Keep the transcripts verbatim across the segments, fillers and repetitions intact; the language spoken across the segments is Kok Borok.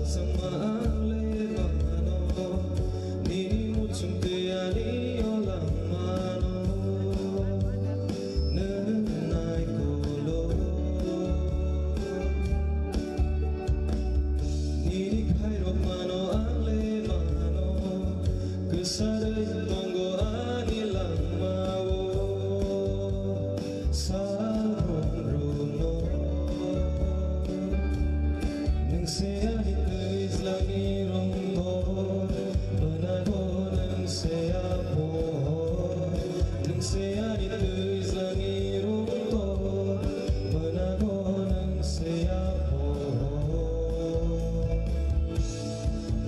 Sangma ang le mano, nini muchung twi ani o langmano, nwng naikolo. Nini khairok mano ang le mano, kwsarwi tongo ani langmao. Salrokno nwng se ani twijlangni rungtor, bwnago nwng se aphor. Nwng se ani twijlangni rungtor, bwnago nwng se aphor.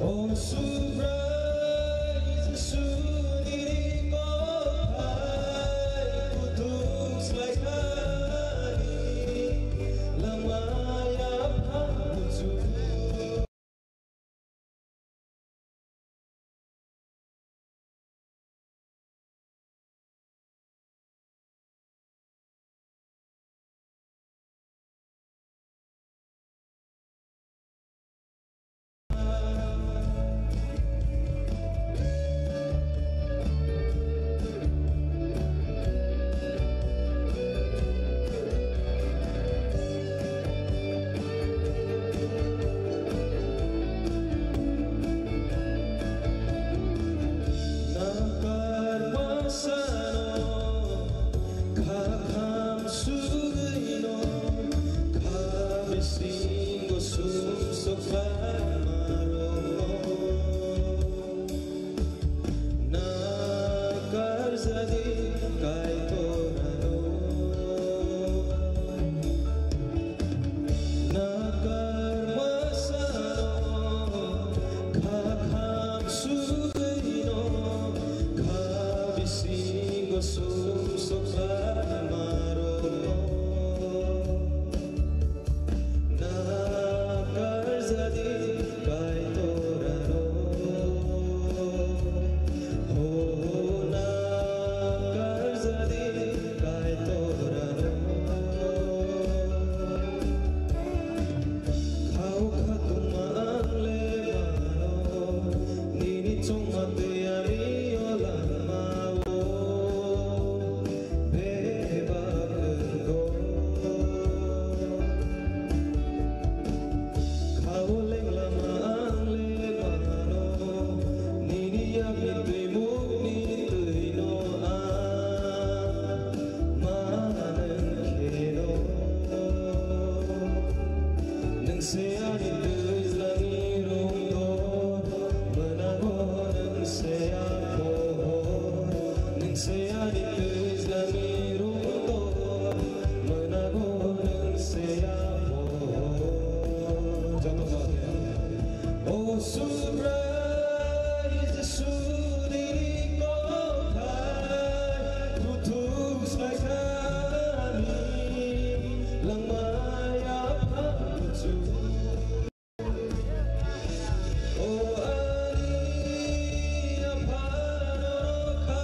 O Subrai Jisu nini kophai kuthuk slai kha ani langmaya phamu chu. Nakar masano khakham sugwino kha bisingo sumsok bai maro. Nakar jadi Kaitorano. Nakar masano khakham sugwino kha bisingo sumsok bai maro. Nakar jadi Kaitorano. Ho, nakar jadi Kaitorano. Khao khatungma ang le mano, nini chongma twi ani o langmao. Bebak wnggo. Khao lenglama ang le mano, nini yakni twimukni twino ang manang kheno. Nwng se ani twijlangni rungtor, bwnago nwng se aphor. Nwng se ani twijlangni rungtor, bwnago nwng se aphor. Joto khe. O Subrai Jisu nini kothai kuthuk slai kha ani langmaya phamu chu. O ani Aphano kha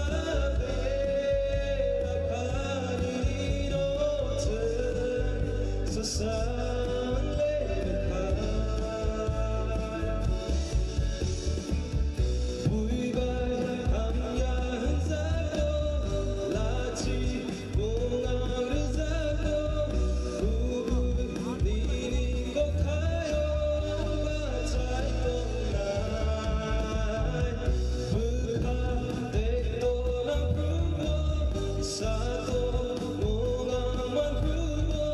bera kha nini no chwng sasang le kha. Bui bai hamya hwnjago lachi. Bung ang rwjago, kubui nini kokthaio bachai tongnai. Bwkha tei tola phrubo, sako mung ang man phrubo,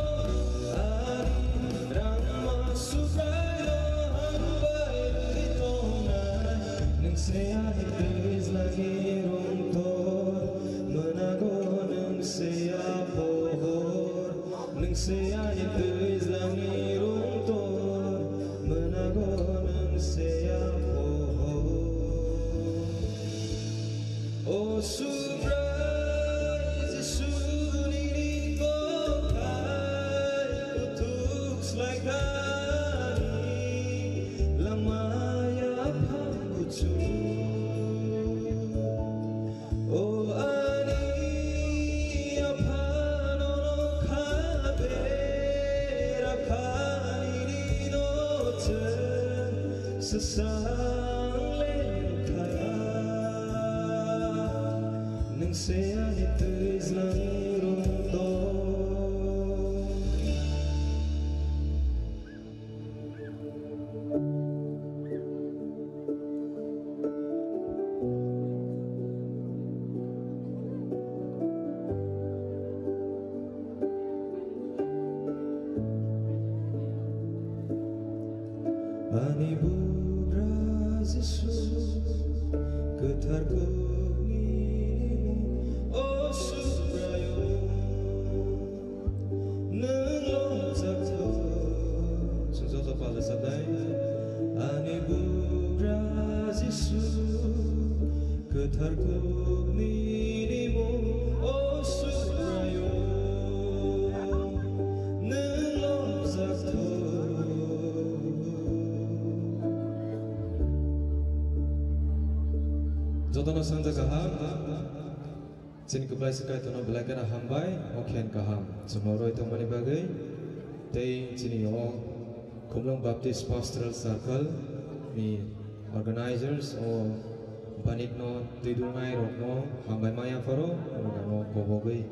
ani rangma Subraino hambai rwui tongnai. Nwng se ani twijlangni rungtor, mwnago nwng se a pohor. Nwng se ani twijlangni rungtor, mwnago nwng se a pohor. O Subrai Jisu nini kothai kuthuk slai kha ani langmaya phang kuchuk. O ani Apha, nono kha bera kha nini no chwng Swsang le wngkha, nwng se ani twijlang rwng tong. Ani bugra Jisu, kwthar kukni mung, o Subraiyung, nwng lobjak thung. Chwng joto pal rwchapnai. Ani bugra Jisu, kwthar kukni mung, o Subraiyung, nwng lobjak thung. Jotono sanja kaham. Chini kwplaisa Kaitorno belai kheno hambai, o khen kaham chwngno rwi tongmani bagwi. Tei chini o Khumlwng Baptist Pastoral Circle ni organizers o banikno twi dulnai rokno hambai maya pharo, norok ano kobogwi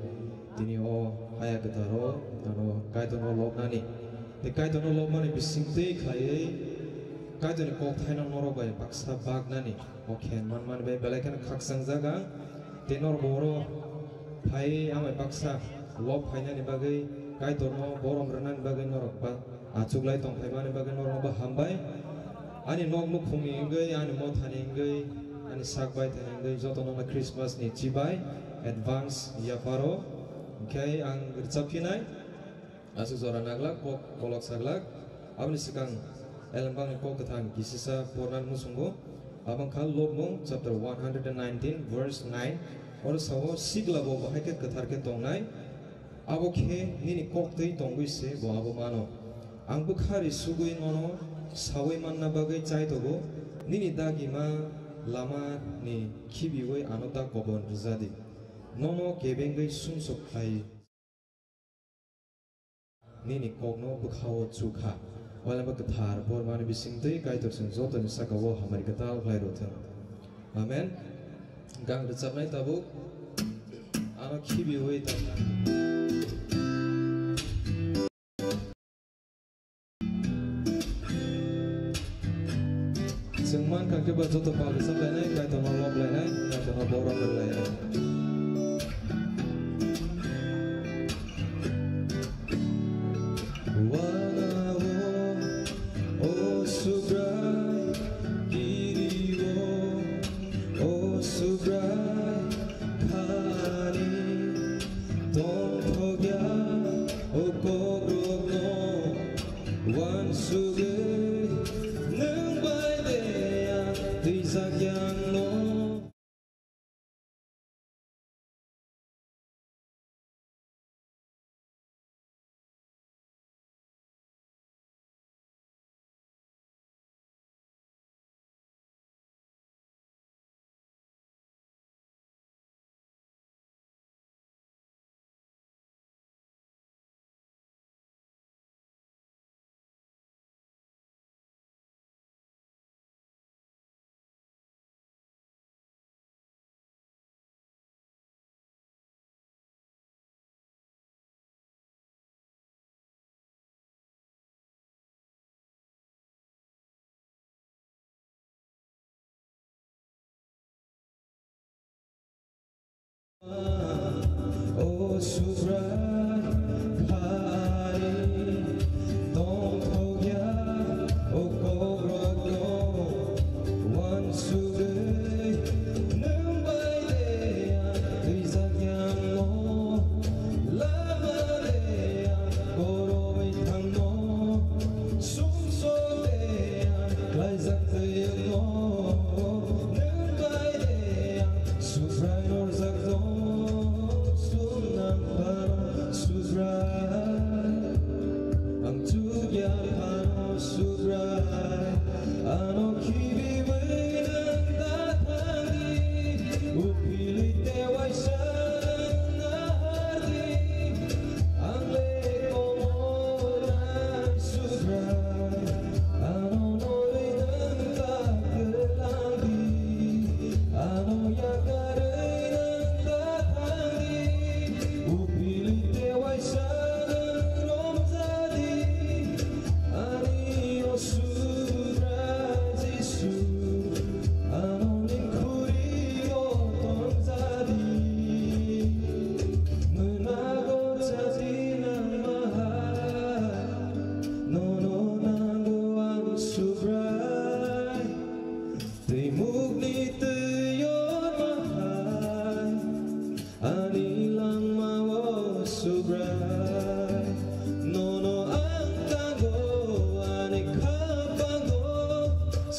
tini o haya kwtharo ano Kaitorno lobnani tei Kaitorno lobmani bisingtwi khlaiwi Kaitorni kokthaino norok bai baksa baknani o khen manmani bai belai kheno khakchang jaga. Tei norok bo oro phai amai baksa lob phainani bagwi, Kaitorno borom rwnani bagwi norok ba achuklai tong phaimani bagwi norokno bo hambai. Ani nok nukhungni wngwi, ani mothani wngwi, ani sak baithani wngwi jotono no Christmas ni chibai advance yapharo. Hwnkhe ang rwchap phinai. Aswk jora naglak, kok kolok saglak. Aboni swkang Elembakni kok kwthang kisisa porna muchungo. Abo wngkha Lobmung chapter one hundred and nineteen verse nine. Oro sao, "Sikla bo bahai khe kwthar khe tongnai, abo khe nini kok twi tongwi se bo abo mano. Ang bwkha ri sugwi nono saui manna bagwi chai togo, nini dagima lama ni khibiui ano ta kobon rwja di. Nono kebengwi sumsok khlai." Nini kokno bwkhao chu kha. Walema kwthar pormani bisingtwi Kaitor chwng jotoni saka-o hamari kwtal khlai rw thung. Amen. Gang rwchapnai tabuk ano khibiui ta. Chwng mankha khe ba joto pal rwchap lainai, Kaitorno lob lainai, Kaitorno borom rw lainai. Wanao, o Subrai, kirio, o Subrai, khani tongthokya, o kokrokno uansugwi nwng bai de ang twijak yangno. O Subrai khani tongthokya, o kokrokno uansugwi nwng bai de ang twijak yangno, lama de ang koroi thangno, sumsok de ang klaijak twi wngno, nwng bai de ang Subrai norjak tong, sumnang phano Subrai.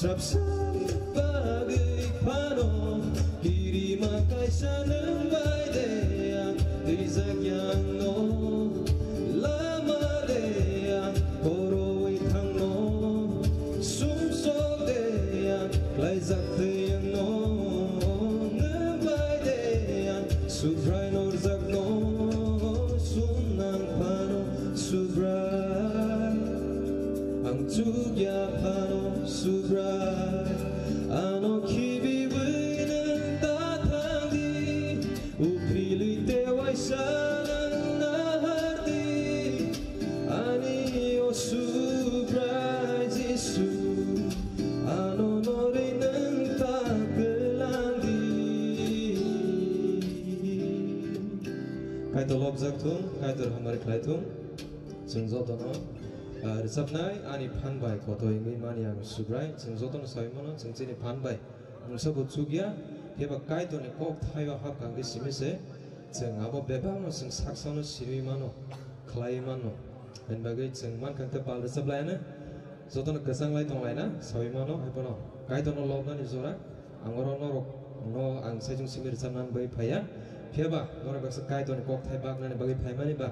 Kapsani bagwi phano kirima kaisa nwng bai de ang twijak yangno. Lama de ang poroi thangno, sumsok de ang klaijak thwi yangno. Nwng bai de ang Subrai norjakno, sumnang phano Subrai. Ang chukya phano Subrai, ano khibiwi nwng ta thangdi, uphilwi tei waisa nwng nahardi. Ani o Subrai Jisu, ano norwi nwng ta kwlangdi. Kaitor lobjak thung, Kaitor hamari khlai thung. Chwng jotono, ah, rwchapnai ani phan bai koto wngwi mani ang Subrai. Chwng jotono saui mano, chwng chini phan bai mungsa bo chukya, phiya ba Kaitorni kok thaiba hap kangwi simi se chwng abo bebakno chwng saksano simi mano, khlai mano. Ani bagwi chwng mankha khe bal rwchap laiano, jotono kwchang lai tong laina saui mano, hai phano Kaitorno lobnani jora ang oro norok no ang saichung simi rwchapnani bagwi phaiya. Phiya ba norok baksa Kaitorni kok thai baknani bagwi phaimani ba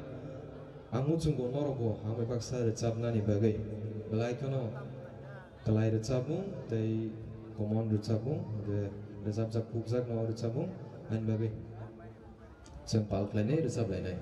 ang muchungo norokbo hambai baksa rwchapnani bagwi belai kheno kwlai rwchapmung tei common rwchapmung, hwnkhe rwchapjak kukjakno rwchapmung, ani bagwi chwng pal khlainai, rwchap lainai.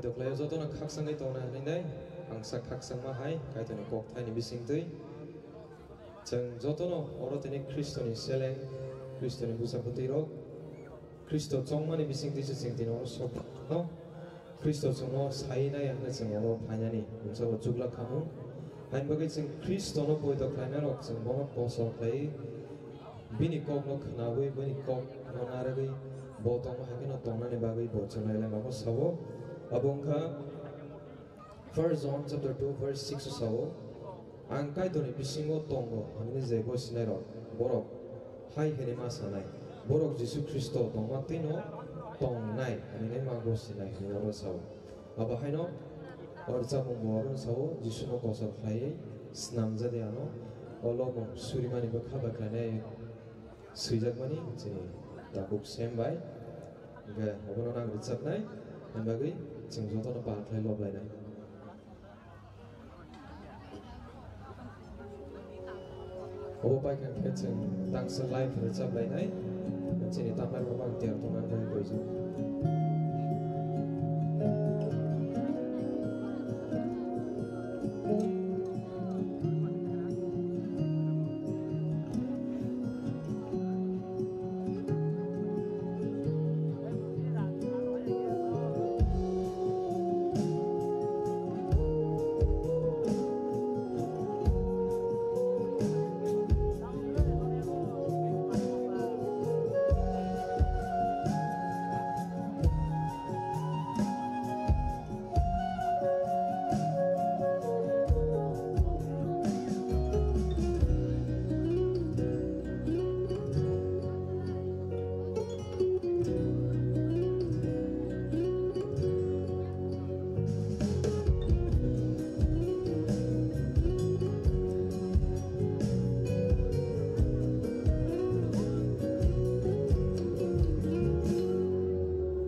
Dokhlaio jotono khakchangwi tongnai hwnwi nai, ang sa khakchangma hai Kaitorni kokthaini bisingtwi. Chwng jotono oro tini Khristoni seleng, Khristoni bwsa bwtwi rok, Khristo chongmani bisingtwi se chwng tini oro sok no. Khristo chwngno sai nai hwnwi chwng oro phainani mungsa bo chuklak khamung. Hain bagwi chwng Khristono poito khlainai rok chwng bono kosol khlai bini kokno khwnawi bini kokno narwgwi bo tongma hai kheno tongnani bagwi bo chwng lailai mano sabo. Abo wngkha First John chapter two verse six o sao, "Ang Kaitorni bisingo tongo," hwnwi je bo sinairok, borok hai hwnwi ma sanai, borok Jisu Khristo tongma twino tongnai hwnwi ma bo sinai hwnwi oro sao. Abo haino o rwchapmung bo oro sao, Jisuno kosol khlaiwi snamjadi ano, o lobong surimani bwkha bai khlainai. Swijakmani chini tabuk sem bai. Hingke obono nang rwchapnai, hwnbagwi chwng jotono pal khlai lob lainai. Obo paikha khe chwng tangsa live rwchap lainai, chini tamari bo mang tiyar tongna bagwi boijak.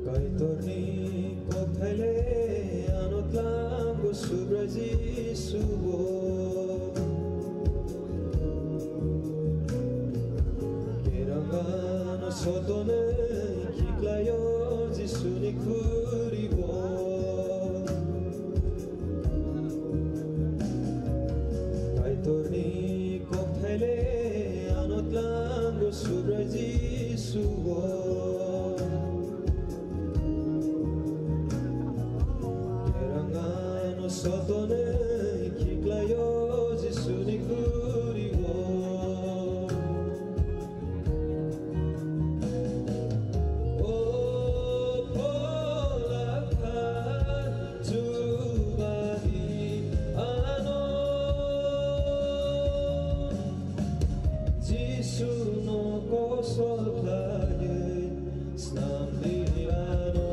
Kaitorni kokthaile ano tlango Subrai Jisubo. Kerangano sotone kiklayo Jisuni khuribo. Kaitorni kokthaile ano tlango Subrai Jisubo. Kerangano sotone kiklayo Jisuni khuribo. O phola kha chubadi ano, Jisuno kosol khlaiwi snamdi ano.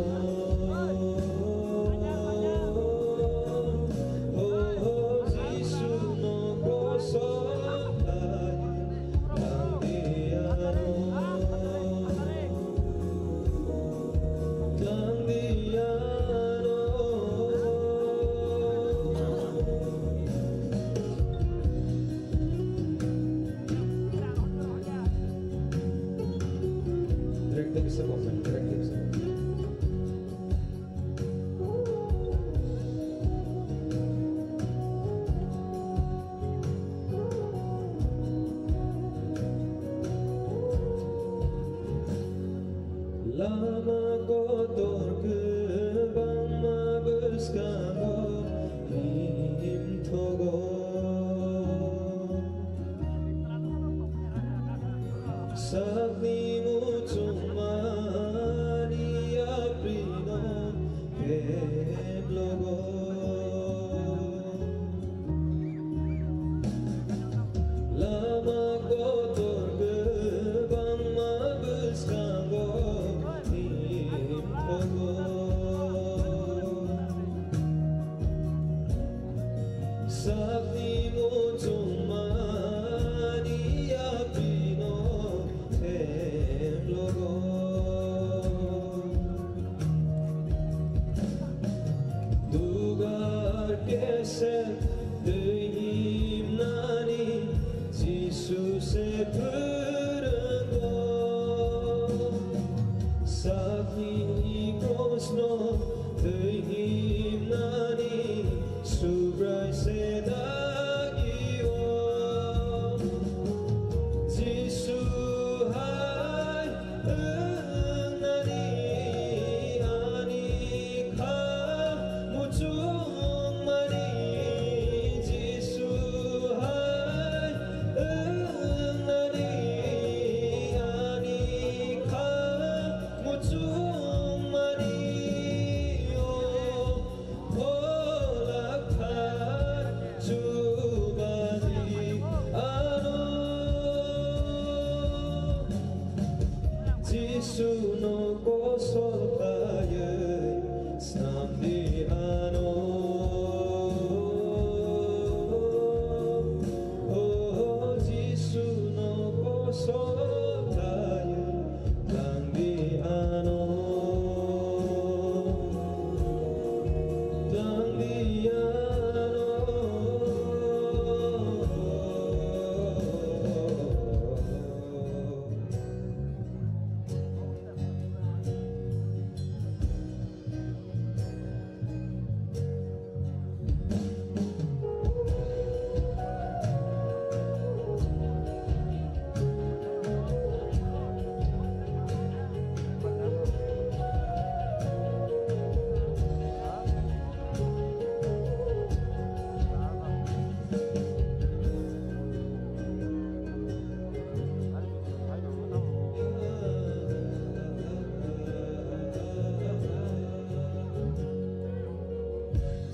O Jisuno kosol khlaiwi Lama kotor kwbangma bwskango himthogo. Sakni muchungmani yaprino keblogo. Lama kotor kwbangma bwskango himthogo. Sakni muchungmani yaprino themlogo. Dugar kese twi himnani Jisu se phwrwngo. Sakni krosno twi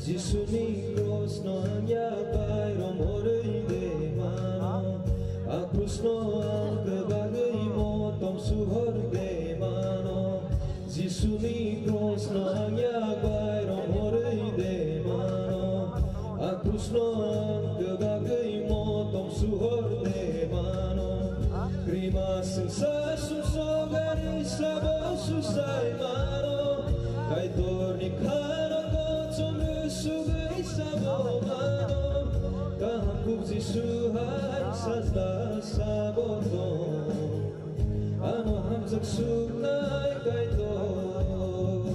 Jisuni krosno ang yak bai romorwi de mano. A krosno ang kwbagwi motom suhor de mano. Jisuni krosno ang yak bai romorwi de mano. A krosno ang kwbagwi motom suhor de mano. Krima sengsa sumsok ani sabo susai mano. Kaitorni kharango chomwi sugwi sabo mano. Kaham kuk Jisu hai sajla sabo tong. Ano hamjak suknai Kaitor.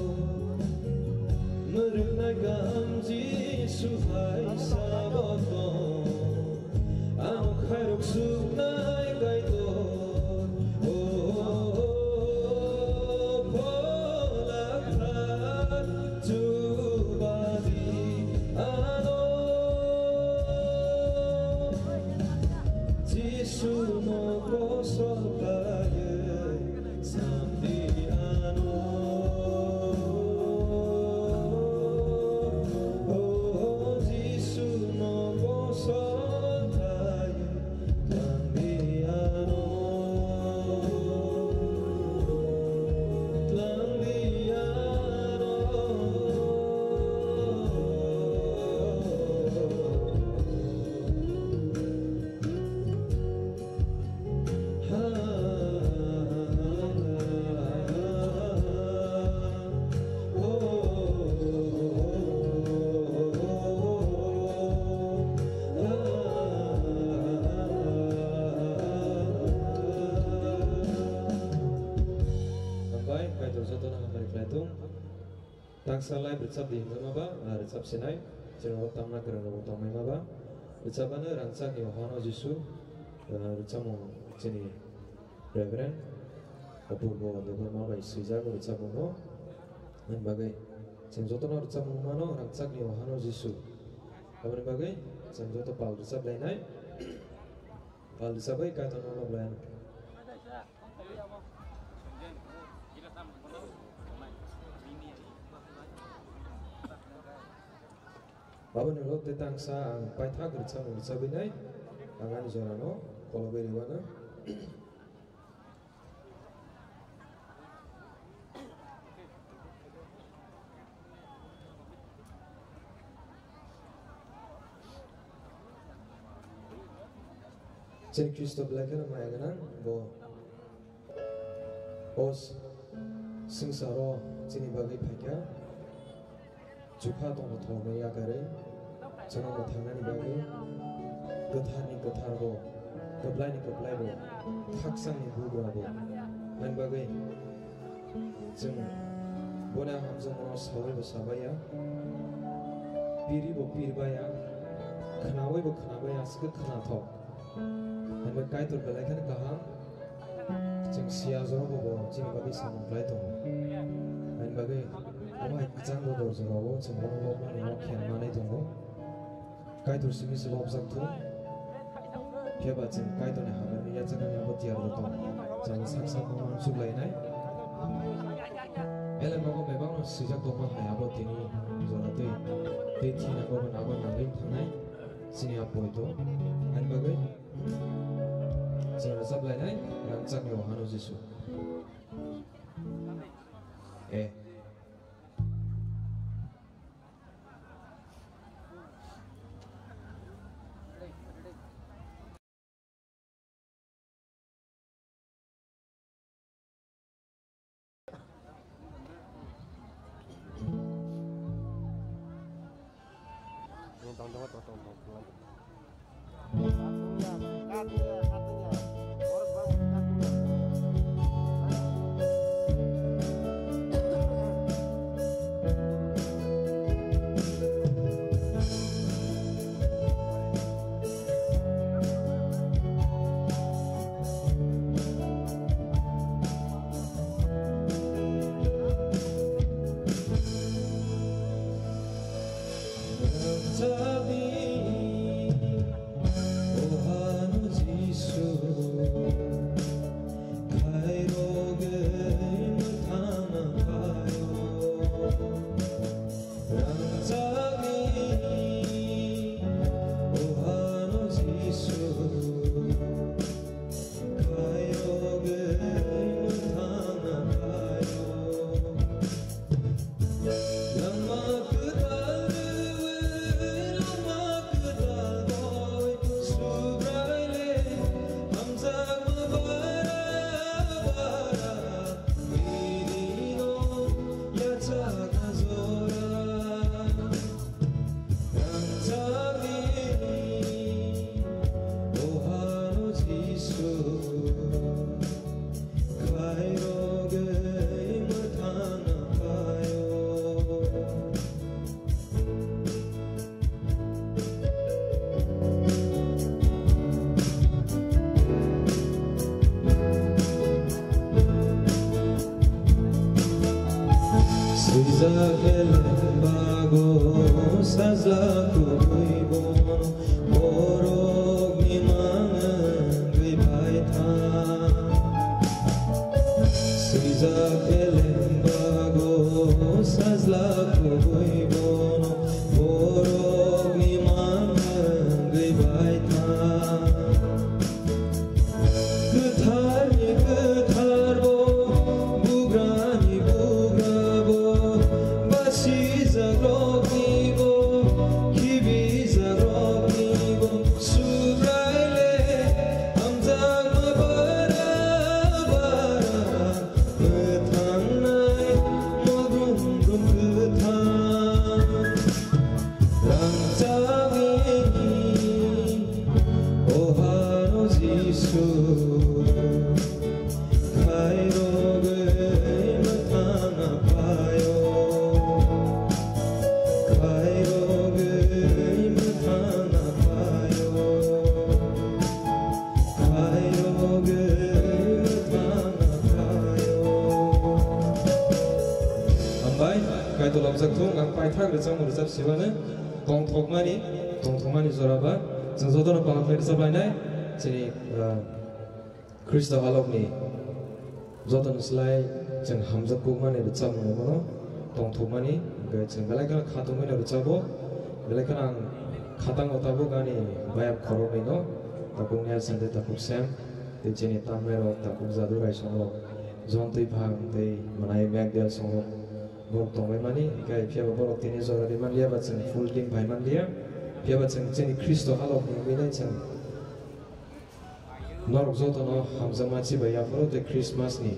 Mwrwknai kaham Jisu hai sabo tong. Ano khairok suknai Kaitor. O, o, o, o, phola kha. Chubadi ano Jisu no kosol khlaiwi samdi ano. O Jisu no kosol khlaiwi Hambai, Kaitor jotono hamari khlai thung. Taksa live rwchap di hinwi ma ba, ah, rwchap sinai. Chini o tamna kwrwng rok bo tongmai ma ba. Rwchapmano Rangchakni Ohano Jisu, ah, rwchapmung chini Reverend Apurbo Debbarma bai swijak o rwchapmung no. Aboni bagwi chwng jotono rwchapmung mano Rangchakni Ohano Jisu. Aboni bagwi chwng joto pal rwchap lainai. Pal rwchapwi Kaitorno lob lai anw. Aboni ulo tei tangsa ang paithak rwchapmung rwchabwi nai, ang ani jorano kolobwi rwmano. Chini Khristo belai kheno maya gwnang, bo o s-, swngcharo chini bagwi phaikha, chukha tongthokno yakarwi, chwngno mwthangnani bagwi, kwtharni kwtharbo, kwplaini kwplaibo, khakchangni bugrabo, ani bagwi, Chwng boni hamjakmano sawaibo sabaiya, piribo pirbaiya, khnaoibo khnabaiya, aswk khe khnathok. Hwnwi Kaitor belai kheno kaham, chwng siya jorabo bo chini bagwi samung khlai tongo. Ani bagwi omo hai kwchangbo dor jorao chwng bono lobmani o khe manwi tongo. Kaitor simi se lobjak thung. Phiya ba chwng Kaitorni hamyani yachaknani abo tiyar rw tong. Chwng sak sak no uansuk lainai. Belai nogo bebak no swijak tongma hai abo tini jora twi. Tei thina bobo nabo nangwi thangnai. Chini a poito. Ani bagwi chwng rwchap lainai. Rangchakni Ohano Jisu. Eh. Khairogwi mwthangna phaio, khairogwi mwthangna phaio, khairogwi mwthangna phaio. Hambai, Kaitor labjak thung, ang paithak rwchapmung rwchap sibano, tongthokmani, tongthokmani jora ba, chwng jotono paham khlai rwchap lainai, chini, ah, Khristo halokni jotoni slai chwng hamjak kukmani rwchapmung bono tongthokmani, hwnkhe chwng belai kheno khatungmani rwchabo, belai kheno ang khatango tabuk ani bayap khoroknwino, takhuk Nelson tei takhuk Sam, tei chini tamnairok takhuk Jadu Raisongrok, John Twiphang tei Mwnai Magdal songrok borok tongbaimani, hwnkhe phiyaba borok tini jora ri manliya ba chwng full team phai manliya, phiyaba chwng chini Khristo halokni wngwi nai chwng Norok jotono hamjakma chibai yapharo tei Christmas ni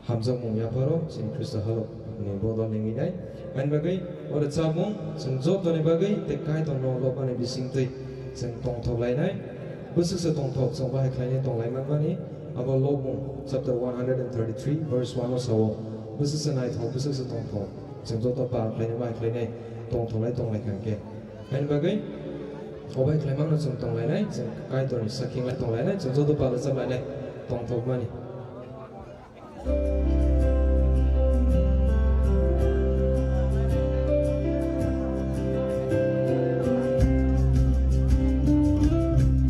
hamjakmung yapharo chini Khristo halok ni bodol ni winai. Ani bagwi o rwchapmung chwng jotoni bagwi tei Kaitor no lobmani bisingtwi chwng tongthok lainai. Bwswk se tongthok chwng bahai khlainai tong lai manmani abo Lobmung chapter one hundred and thirty-three verse one o sao. Bwswk se naithok, bwswk se tongthok chwng joto pal khlainai bahai khlainai tongthok lai tong lai kha hwnkhe. Ani bagwi obai khlaimano chwng tong lainai, chwng Kaitorni sakhi wngwi tong lainai, chwng joto pal rwchap lainai, tongthokmani.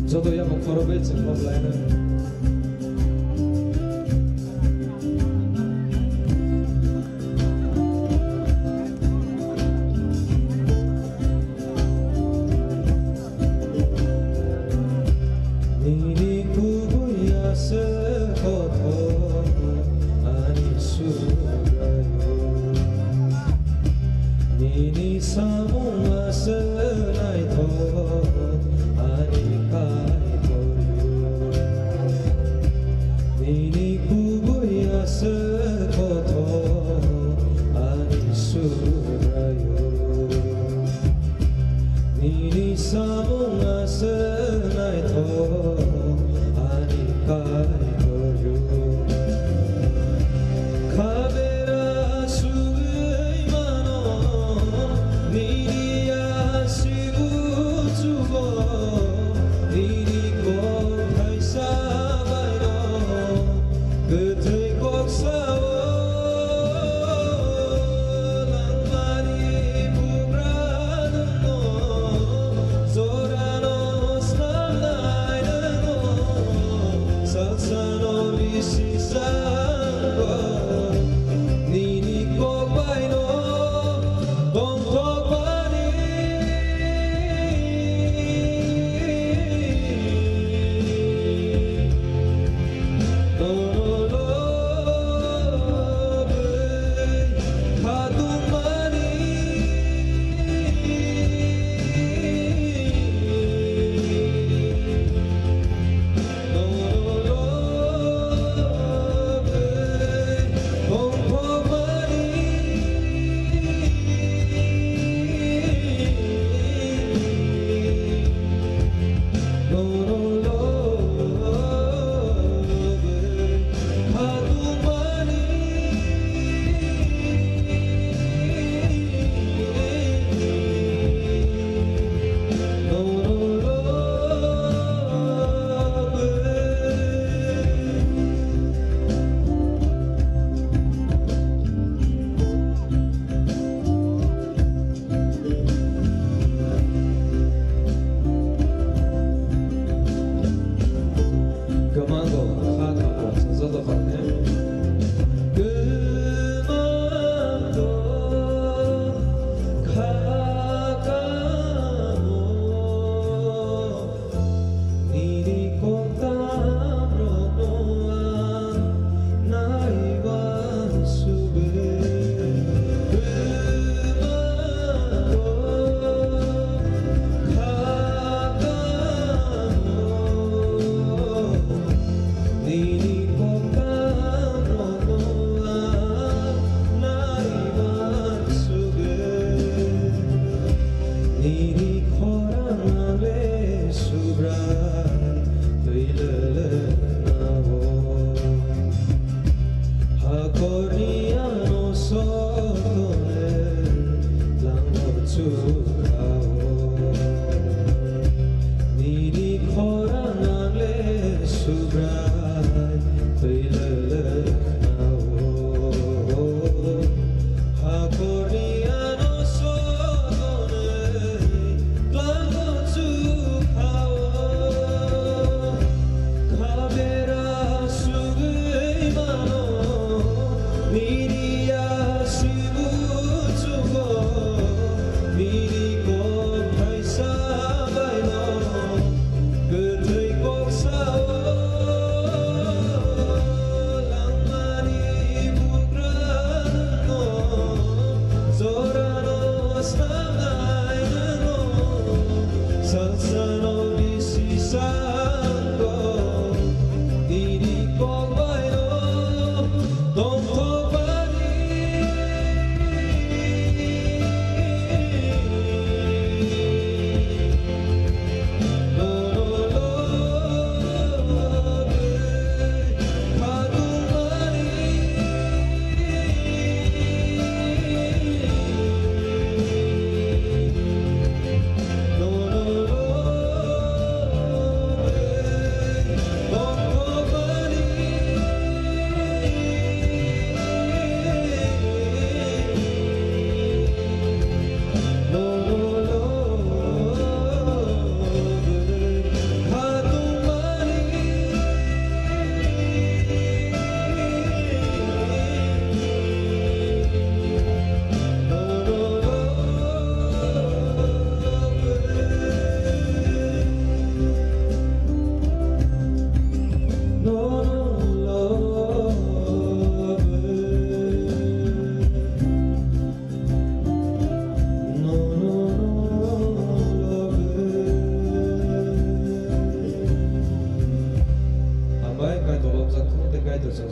Joto yamo khorokwi chwng kok lainai. Nini kubui aswk kothoma ani subraio. Nini samung aswk naithok ani Kaitoryo.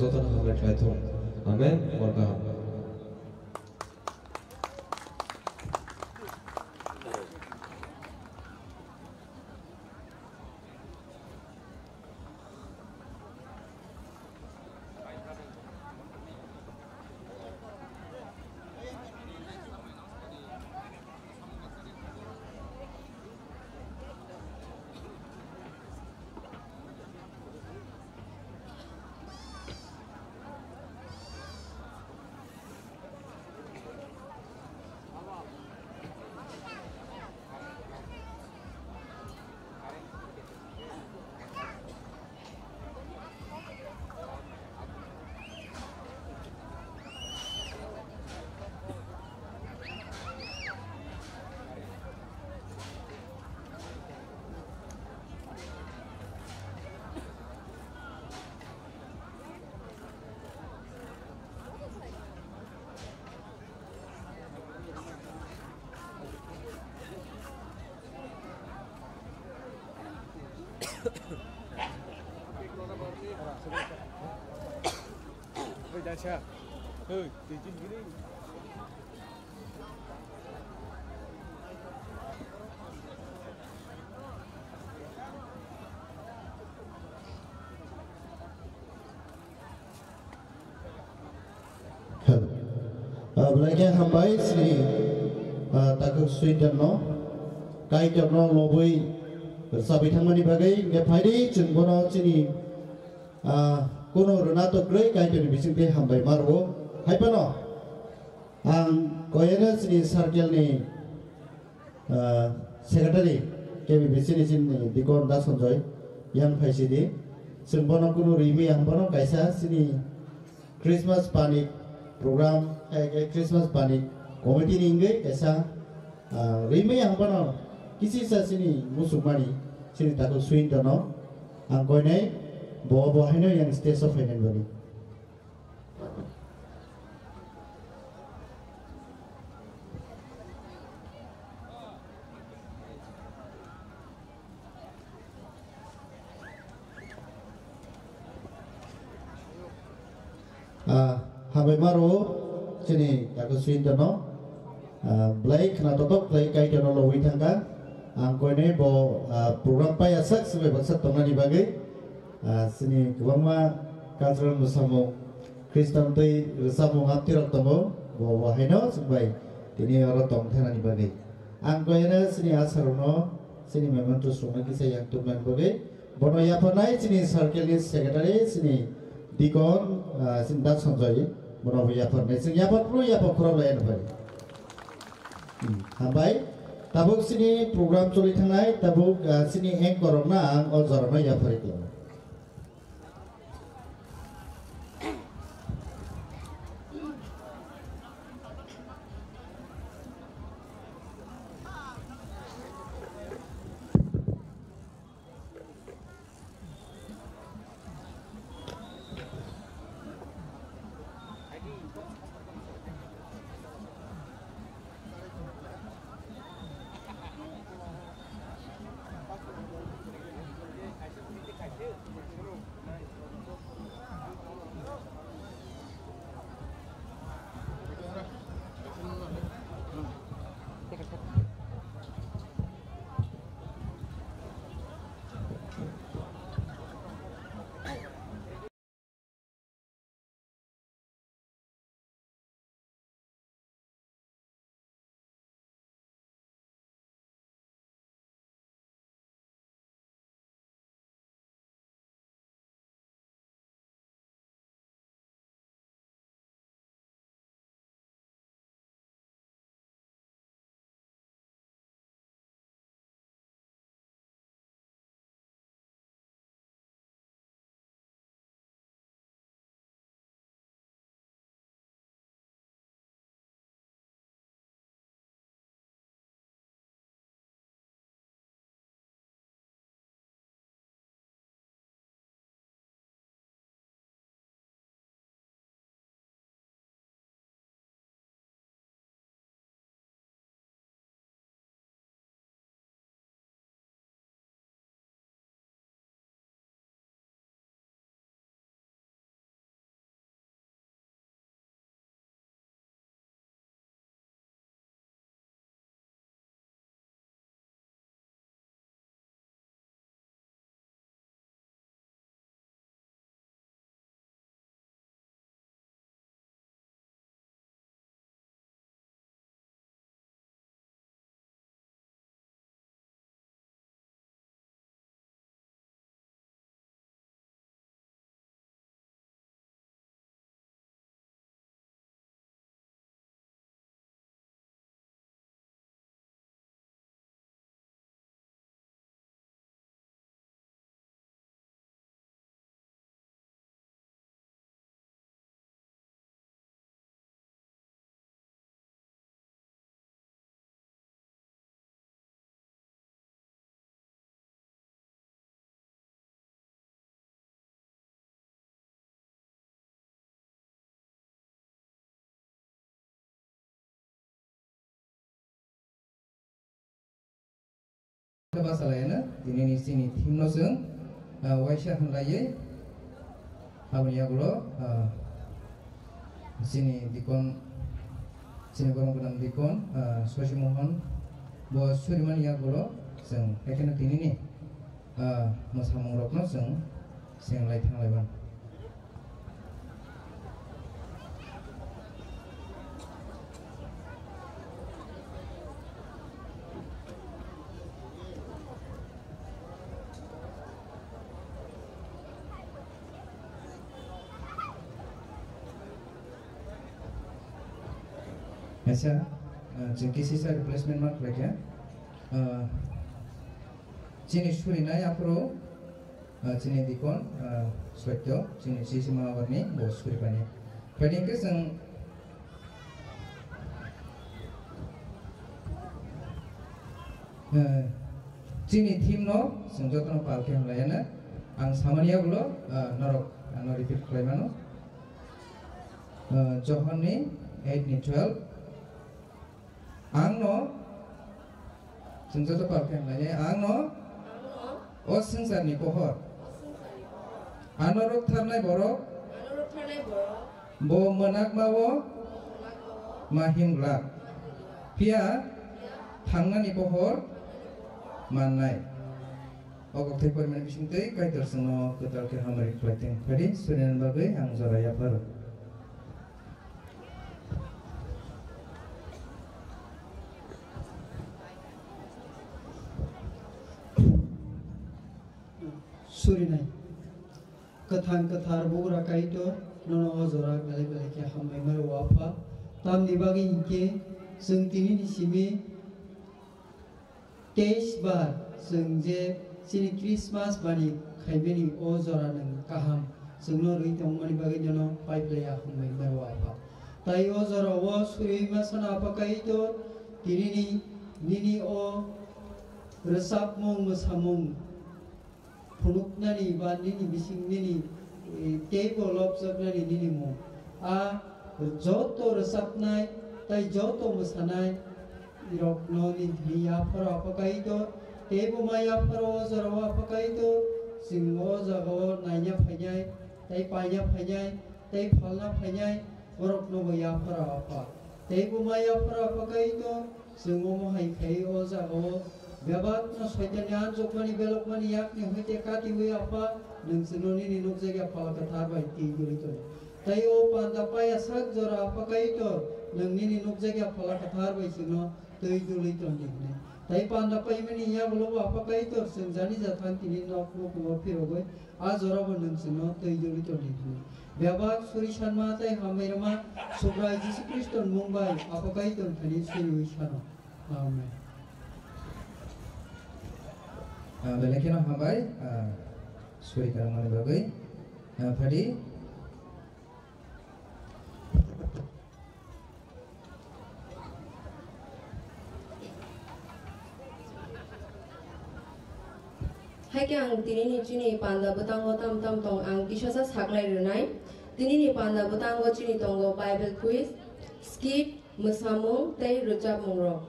Jotono hambai khlai thung. Amen. Hor kaham. Hello. Ah, belai khe hambai chini, ah, takhuk suitorno, kaitorno lobwi rwchabwi thangmani bagwi. Hwnkhe phaidi chwng bono chini, ah, kunu rwna to kwrwi kaitorni bisingtwi hambai ma rwo. Hai phano ang koyeno chini circle ni Ah, secretary K B B C ni chini Dikon Da Sanjoy yang phai sidi. Chwng bono kunu rimi ang bono kaisa chini Christmas panic program, eh, eh, Christmas panic committee ni wngwi kaisa, ah, rimi ang bono kisisa chini musukmani chini takhuk suitorno ang koinai bo, bo haino yang stage o phainani bagwi. Ah, hambai ma rwo chini takhuk suitorno. Ah, belai khna totok khlai kaitorno lobwi thangkha. Ang koinai bo, ah, program paiya sak swbai baksa tongnani bagwi. Ah, chini kwbangma cultural mwsamung, Khristan twi rwchapmung amtwirok tongo, bo, bo haino chwng bai tini oro tong thanani bagwi. Ang koyeno chini asarokno chini memento swrwngna kisa yang tubunani bagwi. Bono yapharnai chini circle ni secretary, chini Dikon, ah, chini Da Sanjoy, bono bo yapharnai. Chwng yaphar phuru yaphar khorok lai ano bai. Hmm, hambai. Tabuk chini program choli thangnai, tabuk, ah, chini anchor rokno ang o jorano yapharwi tongo. Bachalaiyano tinini chini theme no chwng, ah, waisa hwnlaiwi aboni yagulo, ah, chini dikon, chini borok gwnang dikon, ah, Sosi Mohon bo surimani yagulo chwng haikhe no tinini, ah, mwsamung rokno chwng senglai thanglaiman. Acha, ah, chwng kisisa replacement ma khlaikha. Ah, chini surinai aphuru, ah, chini dikon, ah, Sotyo, chini sisima abarni bo suriphani. Phaidi hwnkhe chwng, ah, chini theme no chwng jotono pal khe hamlaiyana. Ang samani yagulo, ah, norok ano repeat khlaimano. Ah, Johon ni eight ni twelve. Ang no, chwng joto pal khe hamlainai, ang no o swngcharni pohor, ano rwktharnai borok bo mwnakma-o ma him glak, phiya thangnani pohor mannai. O kokthai porimani bisingtwi Kaitor chwngno kwtal khe hamari khlai thung. Phaidi surinani bagwi ang jora yapharo. Surinai. Kwthang kwthar bugra Kaitor, nono o jora belai belai khe hambai mano o Apha. Tamni bagwi hinkhe chwng tinini simi teis bar chwng je chini Christmas bani khaimani o jora nwng kaham chwngno rwi tongmani bagwi nono pai phlai ya hambai mano o Apha. Tai o jora o suriwi ma sana Apha Kaitor, tinini nini o rwchapmung mwsamung phunuknani ba nini bising nini, eh, teibo lobjaknani nini mung. A joto rwchapnai tai joto mwsanai rokno nini thani yapharo Apha Kaitor, teibo ma yapharo o jorao Apha Kaitor, chwng o jagao naina phainai, tai paina phainai, tai phalna phainai, borokno bo yapharo Apha. Teibo ma yapharo Apha Kaitor, chwng omo hai khai o jagao bebakno Soitanni anjokmani belokmani yakni hoite katiwi Apha, nwng chwngno nini nukjakya Phala Kwthar bai twi duli tono. Tai o panda paya sak jora Apha Kaitor, nwng nini nukjakya Phala Kwthar bai chwngno twi duli tondi hwnwi. Tai panda paimani yagulo bo Apha Kaitor, chwng jani jathang tini nok nukhungo phirogwi, a jorabo nwng chwngno twi duli tondi hwnwi. Bebak suri sanma tei hambai rwma Subrai Jisu Khristo ni mung bai Apha Kaitor thani suriwi sano. Amen. Ah, belai kheno hambai, ah, suri karangmani bagwi. Ah, phadi. Haikhe ang tinini chini panda bwtango tam tam tong ang kisasa saklai rwnai. Tinini panda bwtango chini tongo Bible quiz, skit, mwsamung tei rwchapmungrok.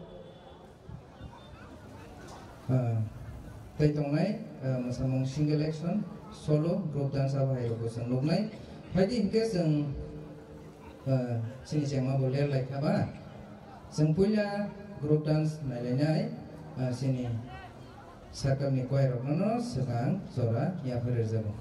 Ah, tei tongnai, ah, mwsamung single action, solo, group dance abo hai rokbo chwng nuknai. Phaidi hinkhe chwng, ah, chini chengma bo ler lai kha ba. Chwng puila group dance nailainai, ah, chini sakhamni kwai rokno no swkang jora yaphar rwjago.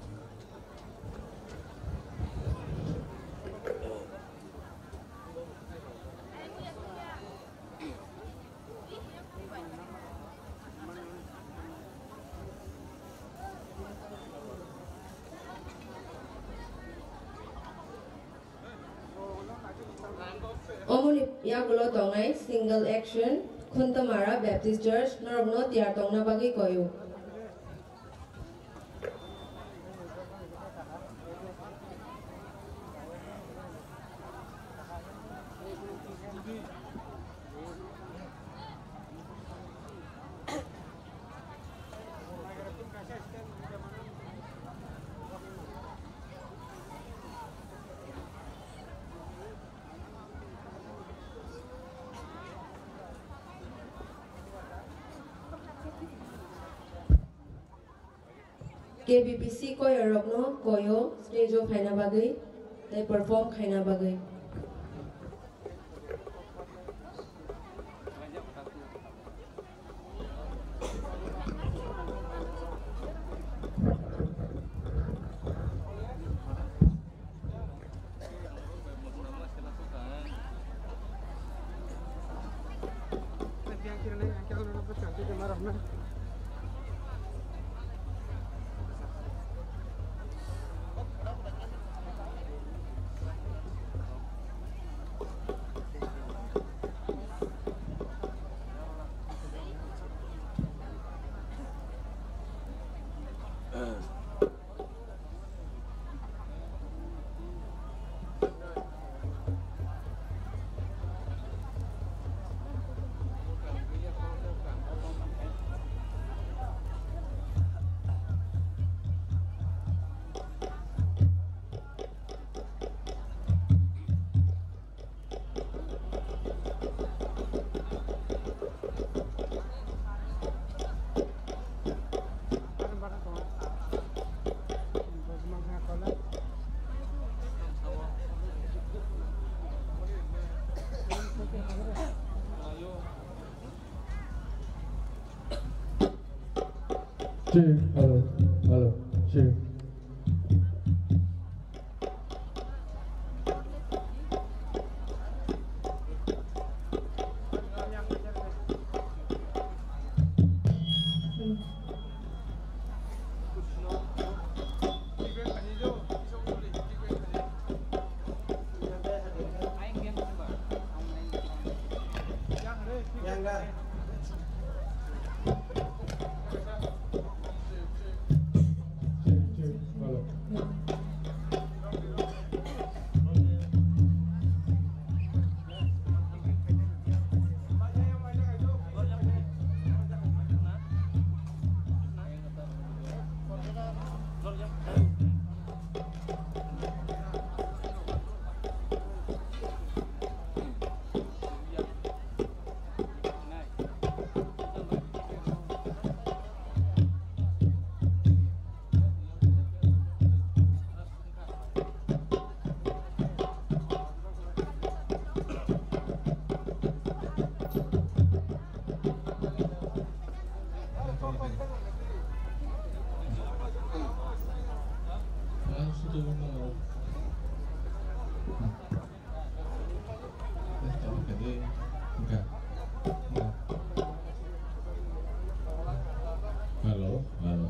Omoni yagulo tongnai single action, Khuntamara Baptist Church, norokno tiyar tongna bagwi koyu. K B P C choir rokno koyo stage o phaina bagwi tei perform khaina bagwi. Check, hello, hello, check. Hello, hello.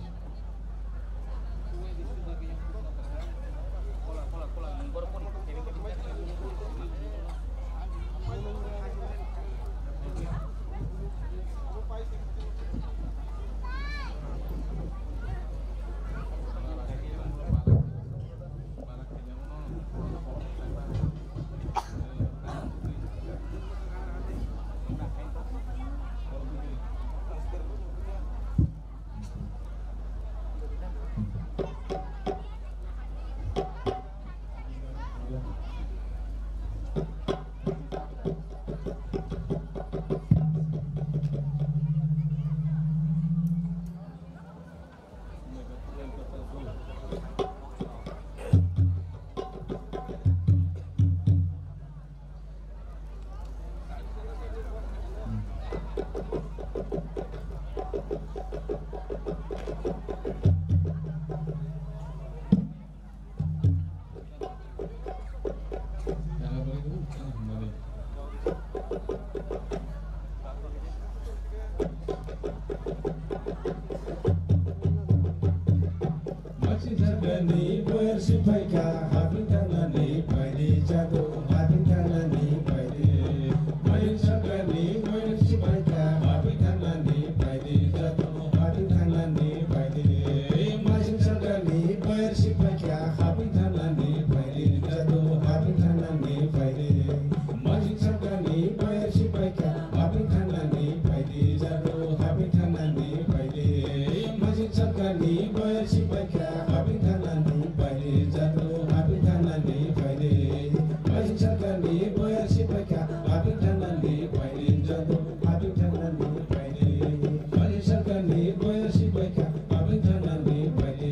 Masing sakani boyar si phaikha, haping thangnani phaidi jadu, haping thangnani phaidi. Masing sakani boyar si phaikha, haping thangnani phaidi jadu, haping thangnani phaidi. Masing sakani boyar si phaikha, haping thangnani phaidi jadu, haping thangnani phaidi. Masing sakani boyar si phaikha, haping thangnani phaidi jadu, haping thangnani phaidi. Masing sakani boyar si phaikha, haping thangnani phaidi jadu, haping thangnani phaidi. Masing sakani boyar si phaikha, haping thangnani phaidi jadu, haping thangnani phaidi. Masing sakani boyar si phaikha, haping thangnani phaidi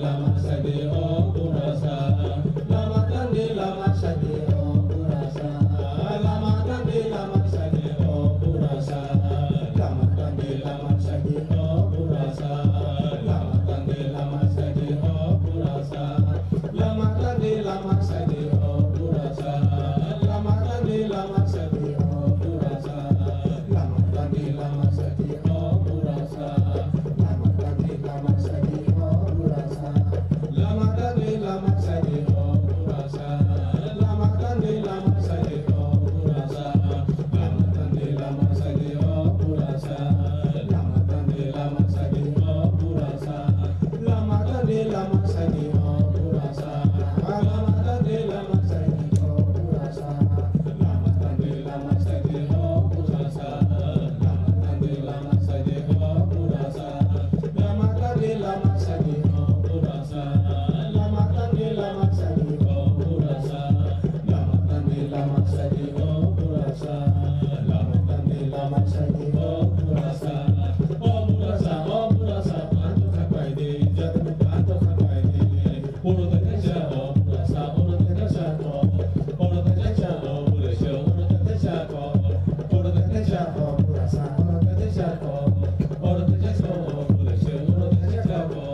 Lama sadi o burasa, lama tangwi lama sadi o burasa, lama tangwi lama sadi o burasa, lama tangwi lama sadi o burasa, lama tangwi lama sadi o burasa, lama tangwi lama sadi o burasa, lama tangwi lama sadi o burasa, lama tangwi lama sadi o burasa. Lama tangwi lama sadi o burasa. Lama tangwi lama sadi o burasa. Lama tangwi lama sadi o burasa. Lama tangwi lama sadi o burasa. Lama tangwi lama sadi o burasa. Lama tangwi lama sadi o burasa. Lama tangwi lama sadi o burasa. Lama tangwi lama sadi o burasa. Lama tangwi lama sadi o burasa. Lama tangwi lama sadi o burasa. Lama tangwi lama sadi o burasa. Lama tangwi lama sadi o burasa. Lama tangwi lama sadi o burasa. O burasa, o burasa, panto khapai di, jatni panto khapai di. Oro tei kaisa o burasa, oro tei kaisa ko. Oro tei kaisa o burasa, oro tei kaisa ko. Oro tei kaisa o burasa, oro tei kaisa ko. Oro tei kaisa o burasa, oro tei kaisa ko.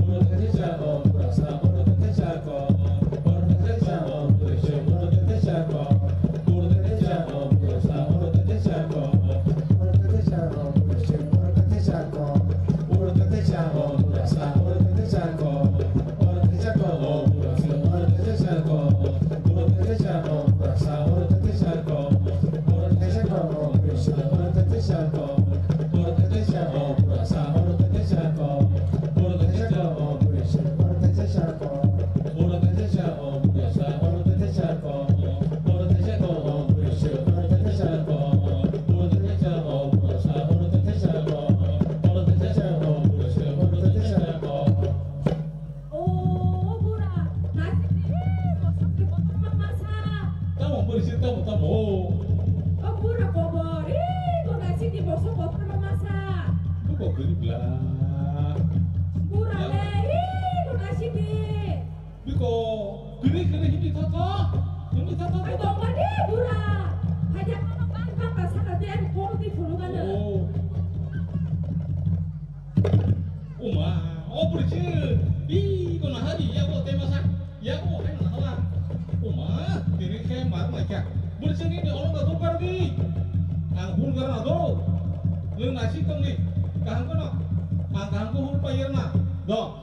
Oro tei kaisa o burasa, oro tei kaisa ko. Oro tei kaisa o burasa, oro tei kaisa ko. Oro tei kaisa o burasa, oro tei kaisa ko. Oro tei kaisa o burasa, oro tei kaisa ko. Oro tei kaisa o burasa, oro tei kaisa ko. Oro tei kaisa o burasa, oro tei kaisa ko. Oro tei kaisa o burasa, oro tei kaisa ko. Oro tei kaisa o burasa, oro tei kaisa ko. Oro tei kaisa o burasa, oro tei kaisa ko. Oro tei kaisa o burasa, oro tei kaisa ko. Oro tei kaisa o burasa, oro tei kaisa ko. Oro tei kaisa o burasa, oro tei kaisa ko. Oro tei kaisa o burasa, oro tei kaisa ko. Oro tei kaisa o burasa, oro tei kaisa ko. O bura, nasi ni, bosok ni bosok ma masa. Tamo buri si tamo tamo. O bura kobor, ih, ko nasi ni bosok bosok ma masa. Buko guri bla. Bura le, ih, ko nasi ni. Biko guri guri hindi tata, hindi tata. Ai tata. Tong mani bura. Haja kono bang bang basa kate ani kono di phuru gana. Oh. Uma, o buri si, bi ko na hari ya ko te masa, ya ko hai na hala. Uma, kiri ke mar mai kya. Buri si ni ni orang da tu kar di. Ang phun kar na do. Lung nasi tong ni. Kaham ko no. Ang kaham ko hur pa yer na. Do.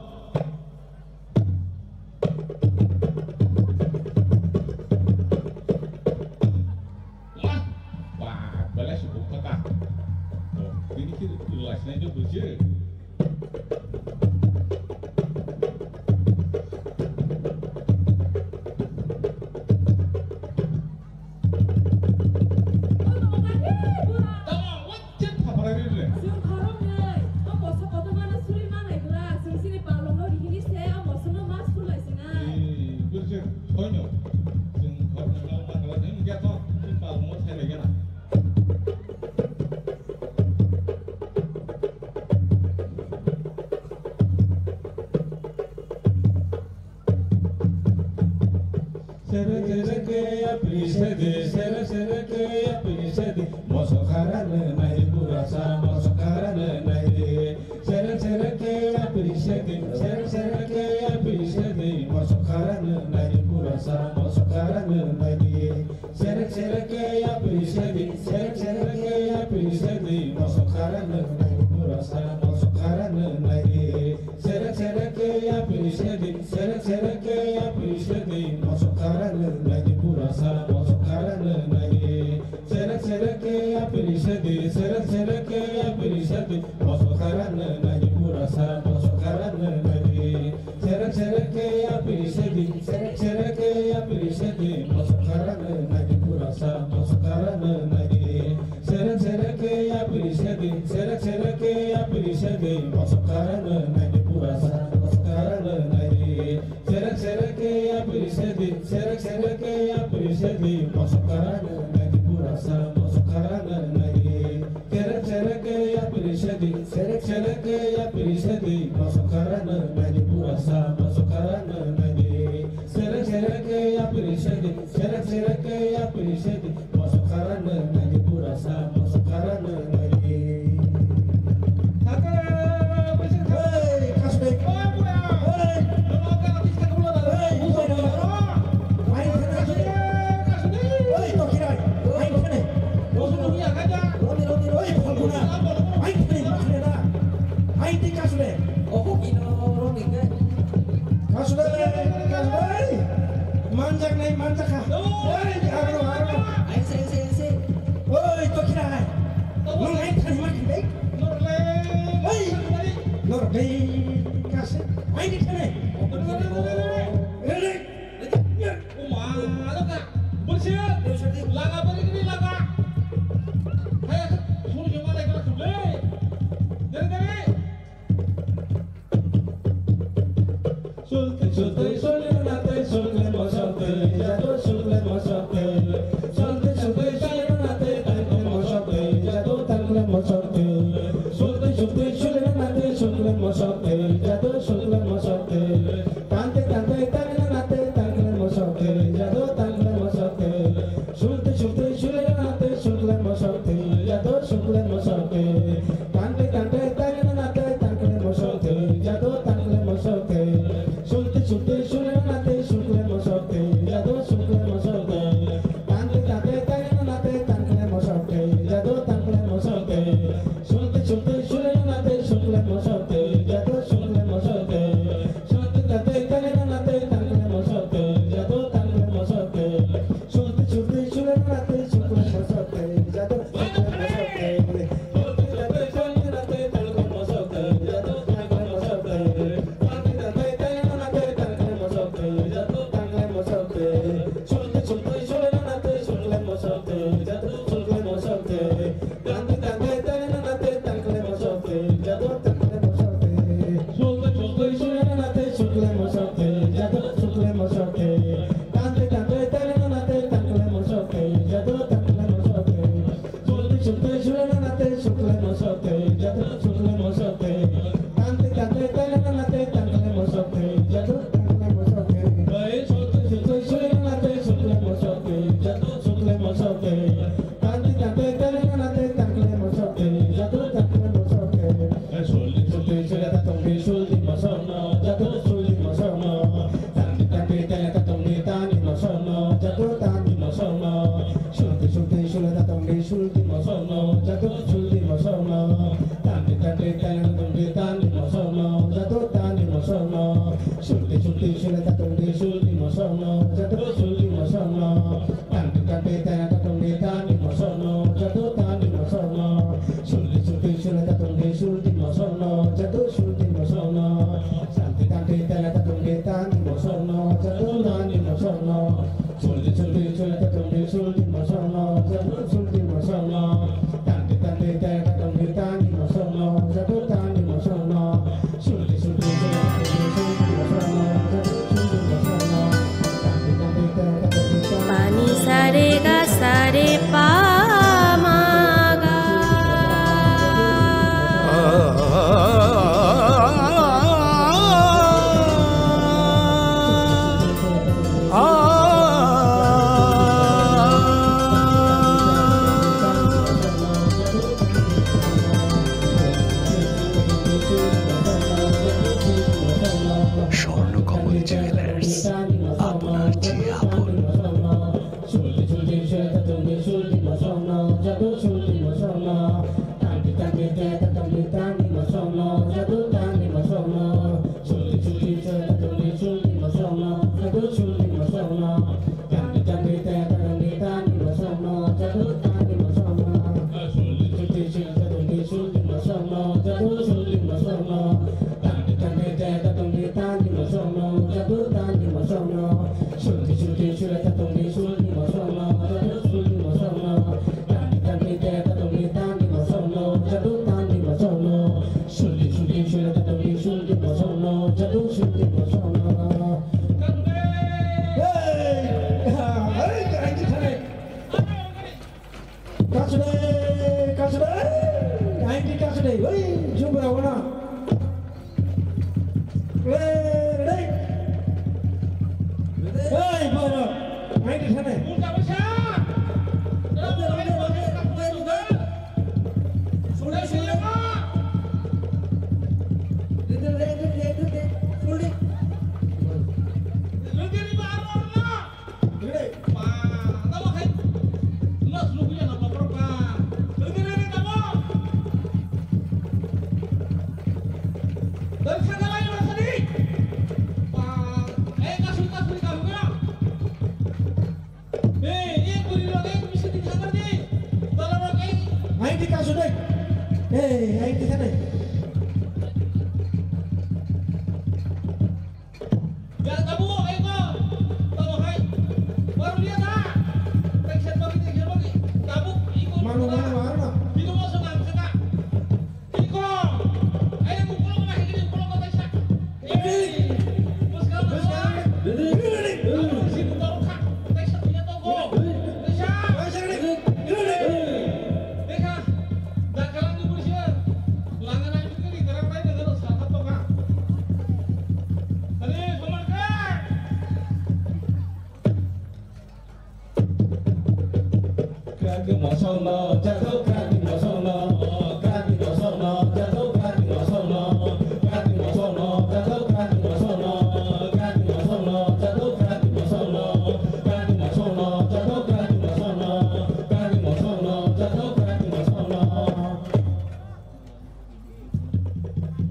Wah, wah, belai sibuk kata. Oh, ini kiri, jelasnya aja bujur. Tamo, wajib khabarai ri le. Chwng khoroknwi, o koso kotormano suri manai glak, chwng chini palongno rihini se, o mosongno ma sulai sinai. Ee, bwrwi se, soino. Chwng khoroknwi no manglai, nwng ya to, chini palongno sai lai gana. Serek serek ke yapri sedi, serek serek ke yapri sedi, mosok haran nai burasa, mosok haran nai. Serek serek ke yapri sedi, serek serek ke yapri sedi, mosok haran nai burasa, mosok haran nai. Serek serek ke yapri sedi, serek serek ke yapri sedi, mosok haran nai burasa, mosok haran nai. Serek serek ke yapri sedi, serek serek ke yapri sedi, mosok haran nai burasa, mosok haran nai. Serek serek ke yapri sedi, serek serek ke yapri sedi, mosok haran nai burasa, mosok haran nai. Serek serek ke yapri sedi, serek serek ke yapri sedi, mosok haran nai burasa, mosok haran nai. Serek serek ke yapri sedi, serek serek ke yapri sedi, mosok haran nai burasa, mosok haran nai. Serek serek ke yapri sedi, serek serek ke yapri sedi, mosok haran nai burasa, mosok haran nai. Serek serek ke yapri sedi, serek serek ke yapri sedi, mosok haran nai burasa, Hey, Kasbek. Hey, Kasbek. Hey, Tokirai. Hey, Kasbek. Hey, Falguna. Hey, Kasbek. Hey, Kasbek. Kasbek. Manjak nai, manjak kha. Hey, aro, aro. Hey, Tokirai. Nung hai thani ma khe. Hey! Norok le kase. Hai ni thani. Rele. Uma, ano ka? Bersiap. Laga beri kini laga. Hai, sunu jema lagi masuk le. Dari dari. Sulti sulti sulti nate sulti mo sulti jadu sulti mo sulti. Sulti sulti sulti nate tangkle mo sulti jadu tangkle mo sulti. Sulti sulti sulti nate sulti mo sulti jadu sulti mo sulti. Tante tante tangkle nate tangkle mo sulti jadu tangkle mo sulti. Sulti sulti sulti nate sulti mo sulti jadu sulti mo sulti. Tante tante tangkle nate tangkle mo sulti jadu tangkle mo sulti. Sulti sulti sulti nate sulti mo sulti jadu sulti mo sulti. Tante tante tangkle nate tangkle mo sulti jadu tangkle mo sulti. Sulti sulti sulti nate sulti mo sulti jadu sulti mo sulti. Sulti tante tangkle nate tangkle mo sulti jadu tangkle mo sulti. Sulti sulti sulti nate sulti mo sulti jadu sulti mo sulti. Sulti sulti sulti nate sulti mo sulti jadu sulti mo sulti. Tante tante tangkle nate tangkle mo sulti jadu tangkle mo sulti. Sulti sulti sulti nate sulti mo sulti jadu sulti mo sulti. Tante tante tangkle nate tangkle mo sulti jadu tangkle mo sulti. Sulti sulti sulti ta tongdi sulti mo sono jadu sulti mo sono. Tante tante tangkle ta tongdi tani mo sono jadu tani mo sono. Sulti sulti sulti ta tongdi sulti mo sono jadu sulti mo sono. Tante tante tangkle ta tongdi tani mo sono jadu tani mo sono. Sulti sulti sulti ta tongdi sulti mo sono jadu sulti mo sono. Tante tante tangkle ta tongdi tani mo sono jadu tani mo sono. Sulti sulti sulti ta tongdi sulti mo sono jadu sulti mo sono. Tante tante tangkle ta tongdi tani mo sono jadu tani mo sono. Sulti sulti sulti ta tongdi sulti mo sono jadu sulti mo sono. Tante tante tangkle ta tongdi tani mo sono jadu tani mo sono. Sulti sulti sulti ta tongdi sulti mo sono jadu sulti mo sono. Tante tante tangkle ta tongdi tani mo sono. Pani sare ga sare pa ma ga. Swarnakamal jewellers, আপনার যে আপন। Kasudai, kasudai, aiki kasudai, oi, jubra wana. Hey, hey. Hey, boro, aiki thane. Hey, hey, kita nih. Ya, tabu, ayo ko. Tabu, hai. Baru lihat, ha. Tension bagi, tension bagi. Tabu, ikut. Malu, malu, malu. Itu masuk, masuk, Masuk, masuk.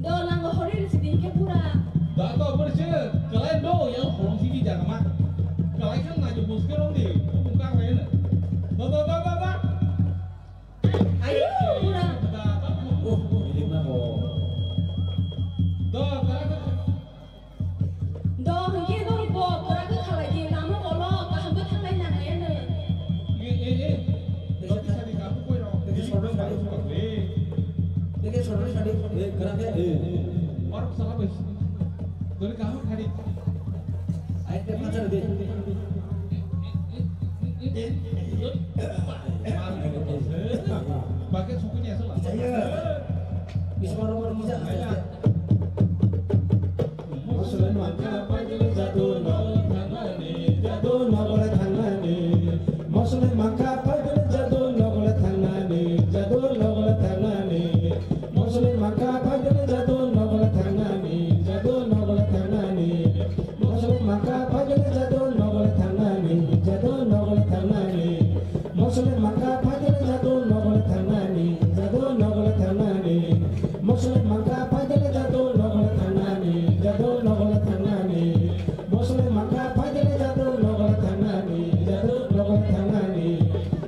Do nango horir sidin ke pura. Da to berse, kalai do yang horong sini jaga ma. Kalai kan naju bus ke rong di, bukan lain. Da, da, da, da, da. Ayo, pura. Da, da, da. Oh, oh, ini mah, oh. Da, da, da. Do hwnkhe nokni bo kwrak wngkha lai di, lama bolo kaham khe thanglai nang lai ano. Tei se sorno sadi. Tei se sorno sadi. Eh, kwrak khe, eh. Ai, tei phatar di. Bakhe sokoni asal. Iya. Bisa baru-baru bisa. Iya. Moslem mangkha paidele jadu nogole thangnani, jadu nogole thangnani. Moslem mangkha paidele jadu nogole thangnani, jadu nogole thangnani. Moslem mangkha paidele jadu nogole thangnani, jadu nogole thangnani. Moslem mangkha paidele jadu nogole thangnani, jadu nogole thangnani. Moslem mangkha paidele jadu nogole thangnani, jadu nogole thangnani. Moslem mangkha paidele jadu nogole thangnani, jadu nogole thangnani. Moslem mangkha paidele jadu nogole thangnani, jadu nogole thangnani. Moslem mangkha paidele jadu nogole thangnani, jadu nogole thangnani.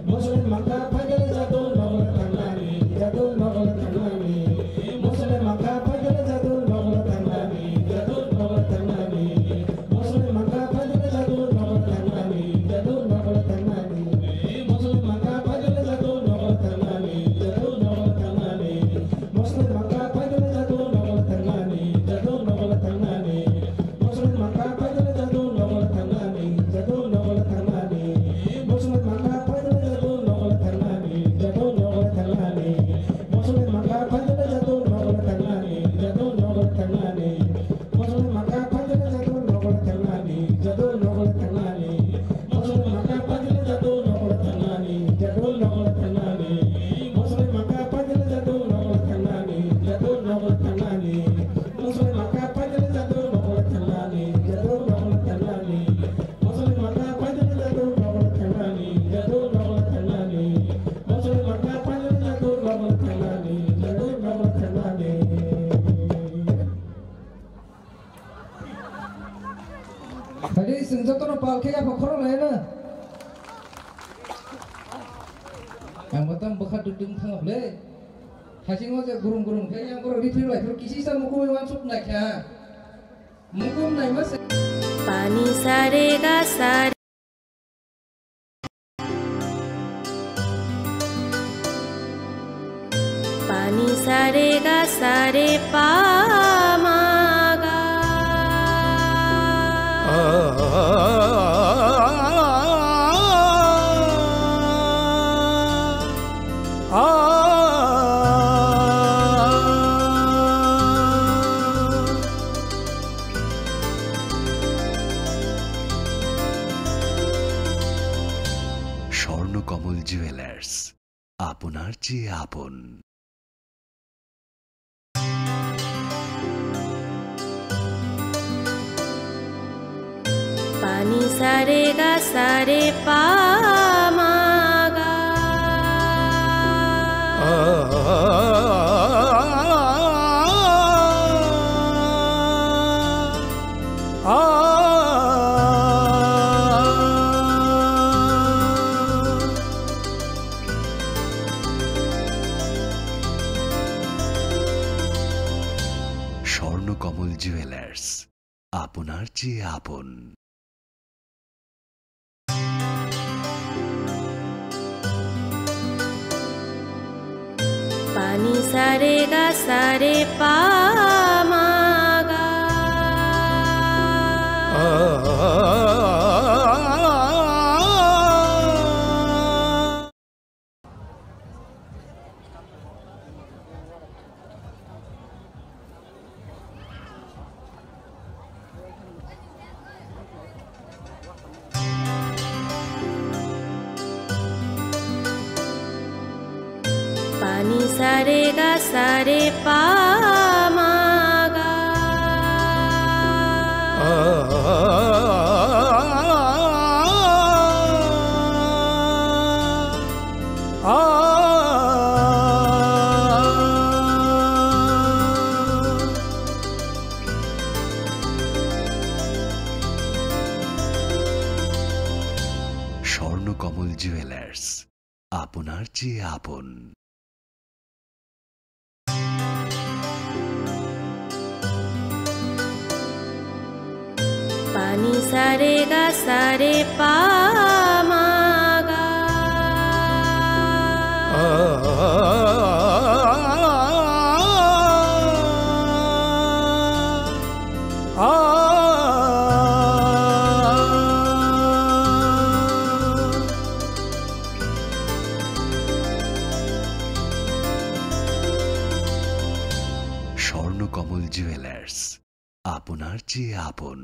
Moslem mangkha paidele jadu nogole thangnani, jadu nogole thangnani. Moslem mangkha paidele jadu nogole thangnani, jadu nogole thangnani. Moslem mangkha paidele jadu nogole thangnani, jadu nogole thangnani. Moslem mangkha paidele jadu nogole thangnani, jadu nogole thangnani. Moslem mangkha paidele jadu nogole thangnani, jadu nogole thangnani. Moslem mangkha paidele jadu nogole thangnani, jadu nogole thangnani. Moslem mangkha paidele jadu nogole thangnani, jadu nogole thangnani. Moslem mangkha paidele jadu nogole thangnani, jadu nogole thangnani. Moslem mangkha paidele jadu nogole thangnani, jadu nogole thangnani. Moslem mangkha paidele jadu nogole thangnani, jadu nogole thangnani. Moslem mangkha paidele jadu nogole thangnani, jadu nogole thangnani. Moslem mangkha paidele jadu nogole thangnani, jadu nogole thangnani. Moslem mangkha paidele jadu nogole thangnani, jadu nogole thangnani. Tadi sing jotono pal khe yapha khorok lai na. Ang batam bwkha dudum thangok le. Hasingo je gurum gurum khe yang borok rithwi lai phuru kisi sa mukumui wansuk nai kha. Mukum naima se. Pani sare ga sare. Pani sare ga sare pa ma ga. Swarnakamal jewellers, আপনার চেয়ে আপন। Pani sare ga sare pa ma ga. Jewellers, আপনার চেয়ে আপন। Pani sare ga sare pa ma ga. Pani sare ga sare pa ma ga. Swarnakamal jewellers, আপনার চেয়ে আপন। Pani sare ga sare pa ma ga. Swarnakamal jewellers, আপনার চেয়ে আপন।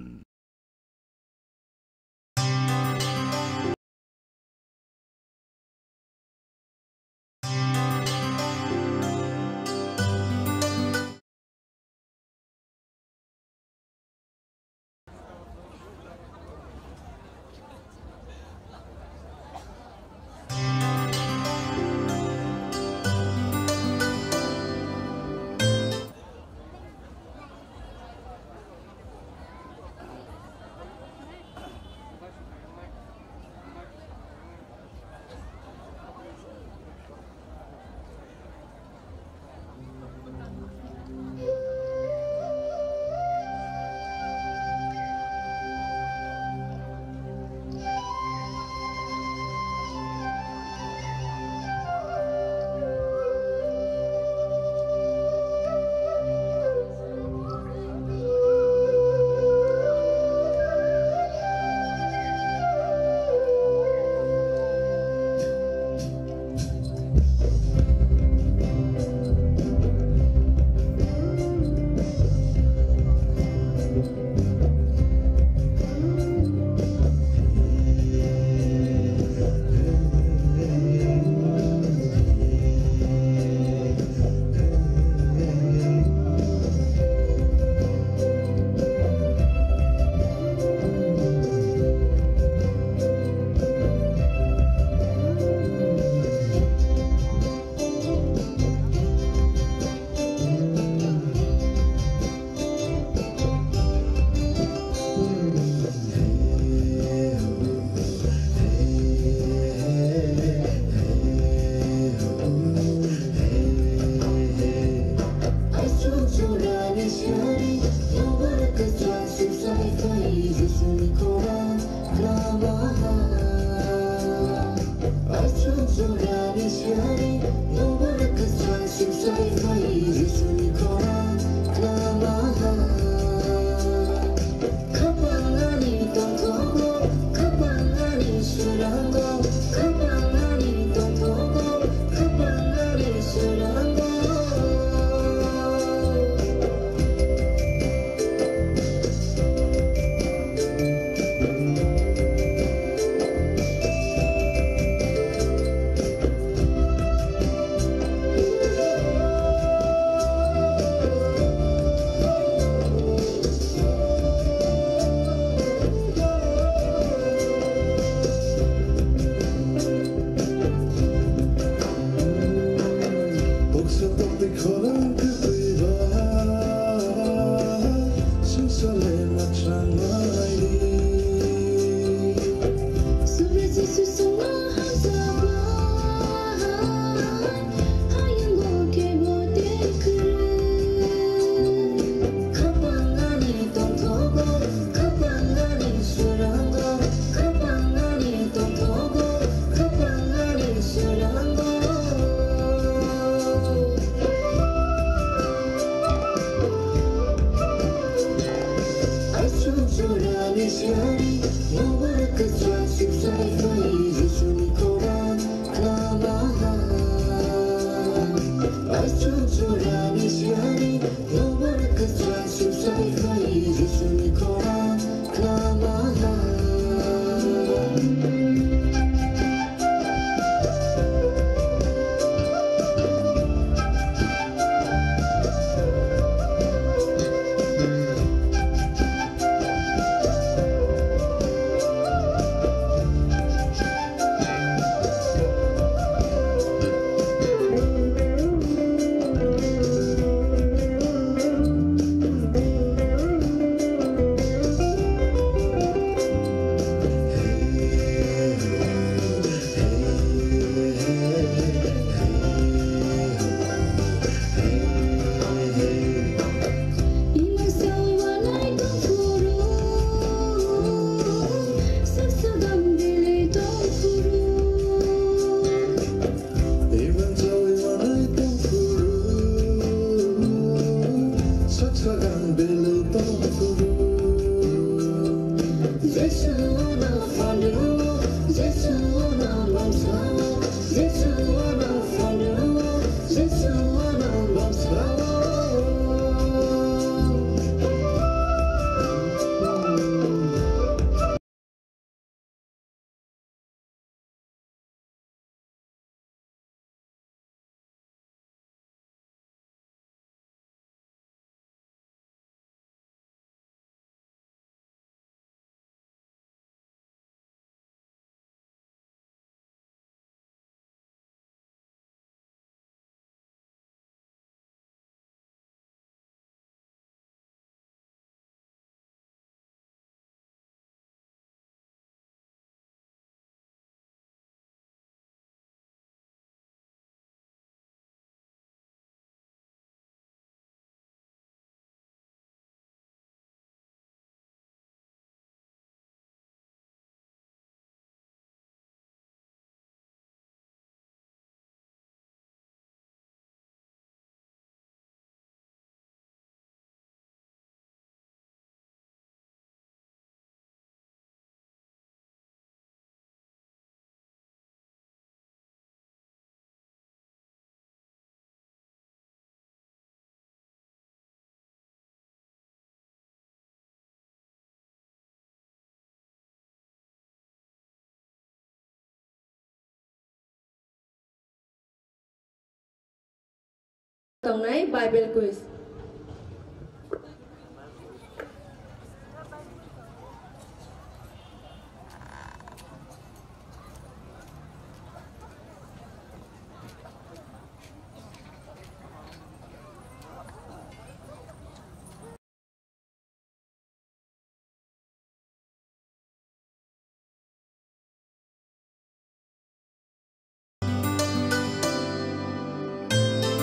Tongnai Bible quiz.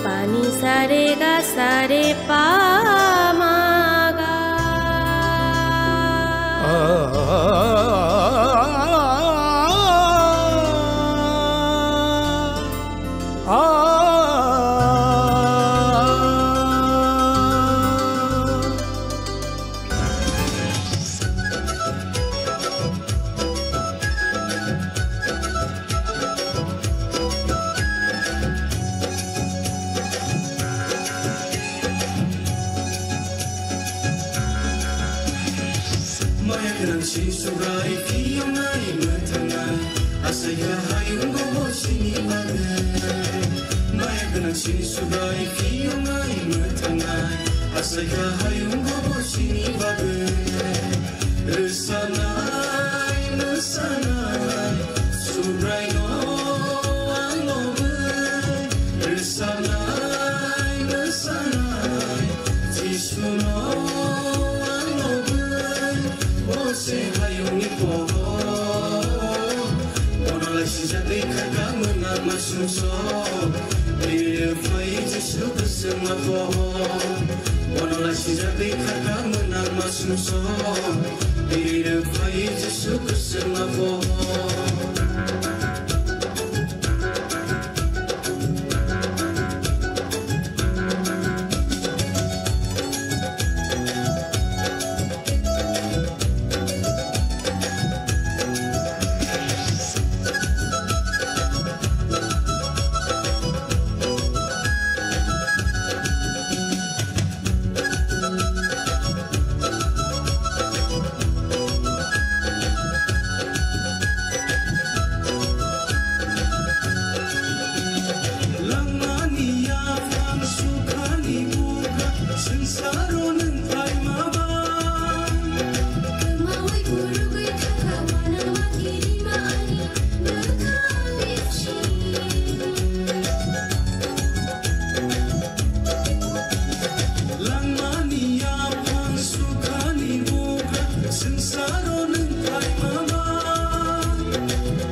Pani sare ga sare pa ma ga. Maya gwnang sini Subrai phiyongnai mwthangnai, asai kha hayung bobo sini bagwi. Maya gwnang sini Subrai phiyongnai mwthangnai, asai kha hayung bobo sini bagwi. Rwsanai, mwsanai, Subraino ang lobwi. Rwsanai, mwsanai, Jisuno ang lobwi. Bo se hayungni pohor. Bono laisijagwi kha ka mwnakma sumsok. Bini rwphai Jisu kwswngma pohor. Bono laisijagwi kha ka mwnakma sumsok. Bini rwphai Jisu kwswngma pohor. Saro nwng khlai mama.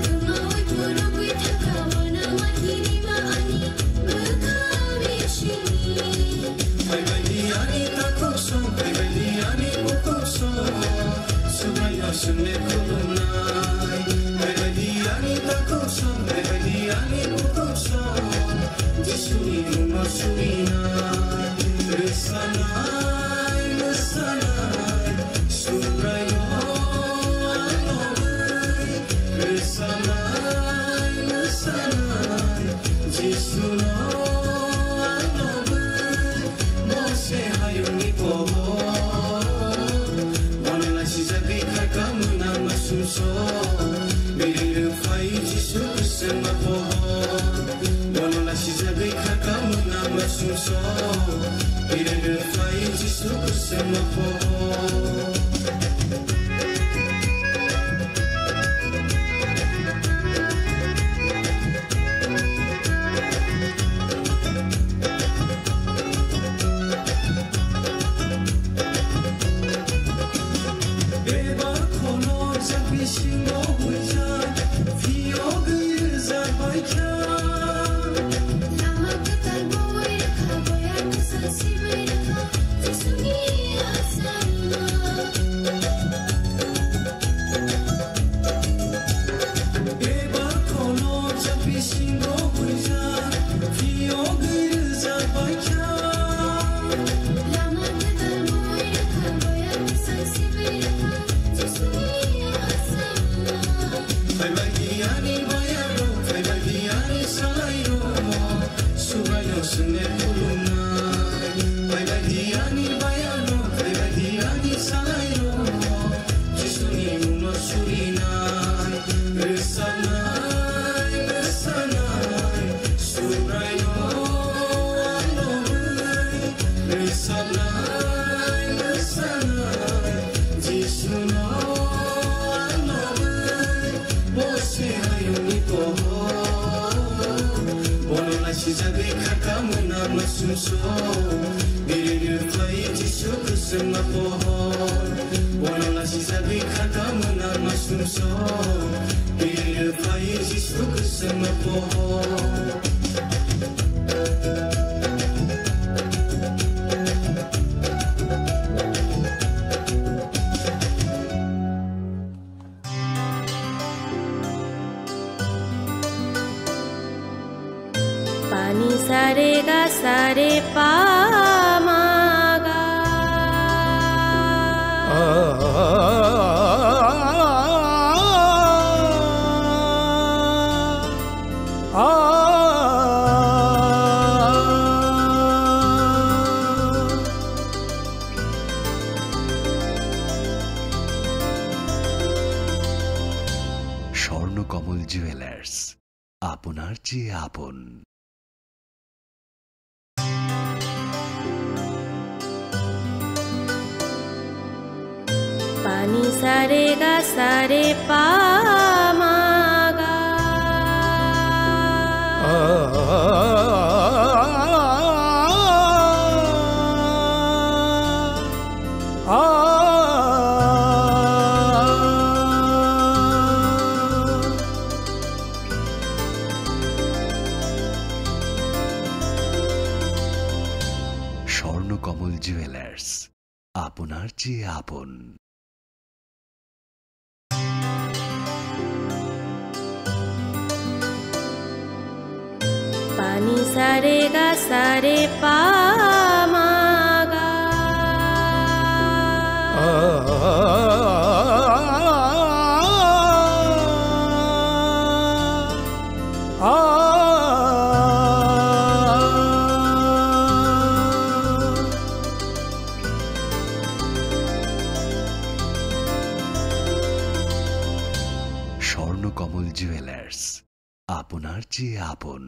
Kwmawi phunugwi thaka wana mathini ma ani bwkha bisini. Phaibaidi ani takhuk song, phaibaidi ani bukhuk song. Subraino swngne khulumnai. Phaibaidi ani takhuk song, phaibaidi ani bukhuk song. Jisuni mungno surinai. Rwsanai, mwsanai, Subraino ang lobwi. Rwsanai, mwsanai, Jisuno ang lobwi. Bo se hayungni pohor. Bono lasijagwi kha kamuna masumso. Biri rwphai Jisu kwswngma pohor. Bono lasijagwi kha kamuna masumso. Biri rwphai Jisu kwswngma pohor. Bebak khonok jak bisingo huijak, phiyogwi rwjak bai kha. Lama kwtal boi rwkha, boyar kwchang sibwi rwkha, Jisuni asarma. Bebak khonok jak bisingo huijak, phiyogwi rwjak bai kha. Lama kwtal boi rwkha, boyar kwchang sibwi rwkha, Jisuni asarma. Phaibaidi ani bayarok, phaibaidi ani salairok, Subraino swngne khulumnai. Phaibaidi ani bayarok, phaibaidi ani salairok, Jisuni mungno surinai. Rwsanai, rwsanai, Subraino ang lobwi. Rwsanai, rwsanai, Jisuno ang lobwi. Bo se hayungni pohor. Bono lasijagwi kha kamuna masumso. Biri rwphai Jisu kwswngma pohor. Bono lasijagwi kha kamuna masumso. Biri rwphai Jisu kwswngma pohor. Pani sare ga sare pa ma ga. Swarnakamal jewellers, আপনার চেয়ে আপন। Pani sare ga sare pa ma ga. Swarnakamal jewellers, আপনার চেয়ে আপন। Pani sare ga sare pa ma ga. Swarnakamal jewellers, আপনার চেয়ে আপন।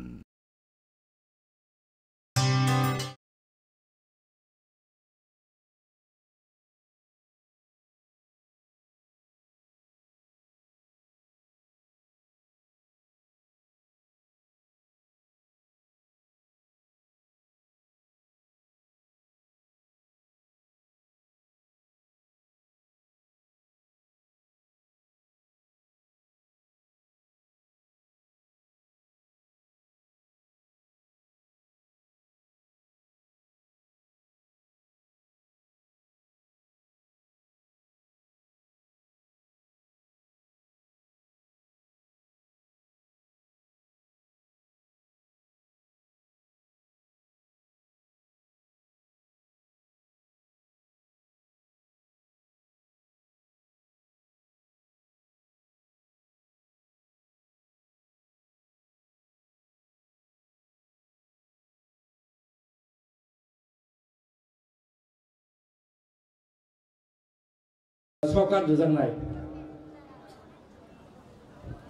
Sokar dujaknai.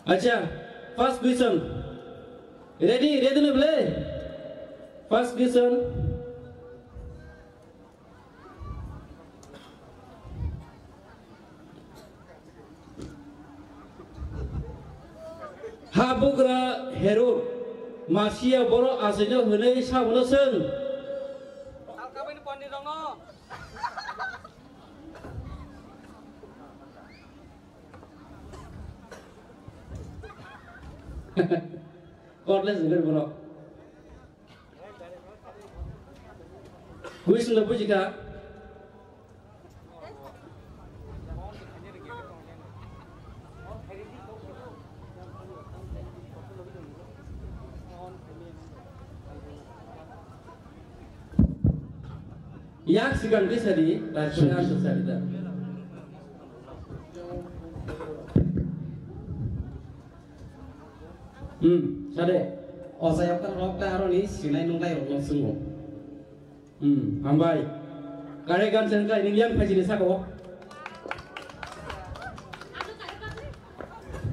Acha, first question. Ready, ready na bole? First question. Habugra Herod, masiya borok achaino hwnwi sabono swng. Cordless hwnwi bono. Question no bujikha. Yak sikang di sadi, tar sini answer sadi ta. Hmm, sade. Osa yok ta rok ta aro ni sinai nung lai rok no sungo. Hmm, hambai. Kare gan sen kai ning yang phai sini sako.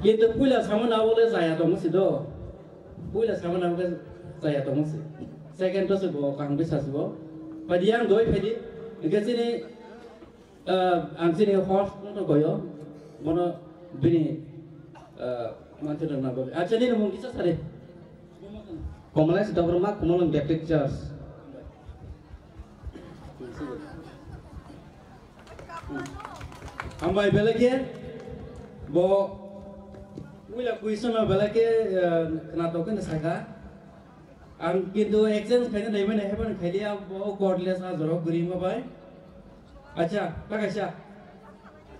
Kintu puila samana bole jaya tongmo si do. Puila samana bole jaya tongmo si. Second to se bo kaham bisa si bo. Padi yang doi phai di. Hingke sini, eh, ang sini host no goyo. Bono bini, eh, mantu na bo. Acha ni mung kisa sare. Komalesh Debbarma, Kumalang Baptist Church. Hambai belai khe bo puila question no belai khe, eh, khnatok khe sakha. Ang kintu exchange khaina naimani haibani khailiya bo cordless a jorok guri ma bai. Acha, ta kaisa.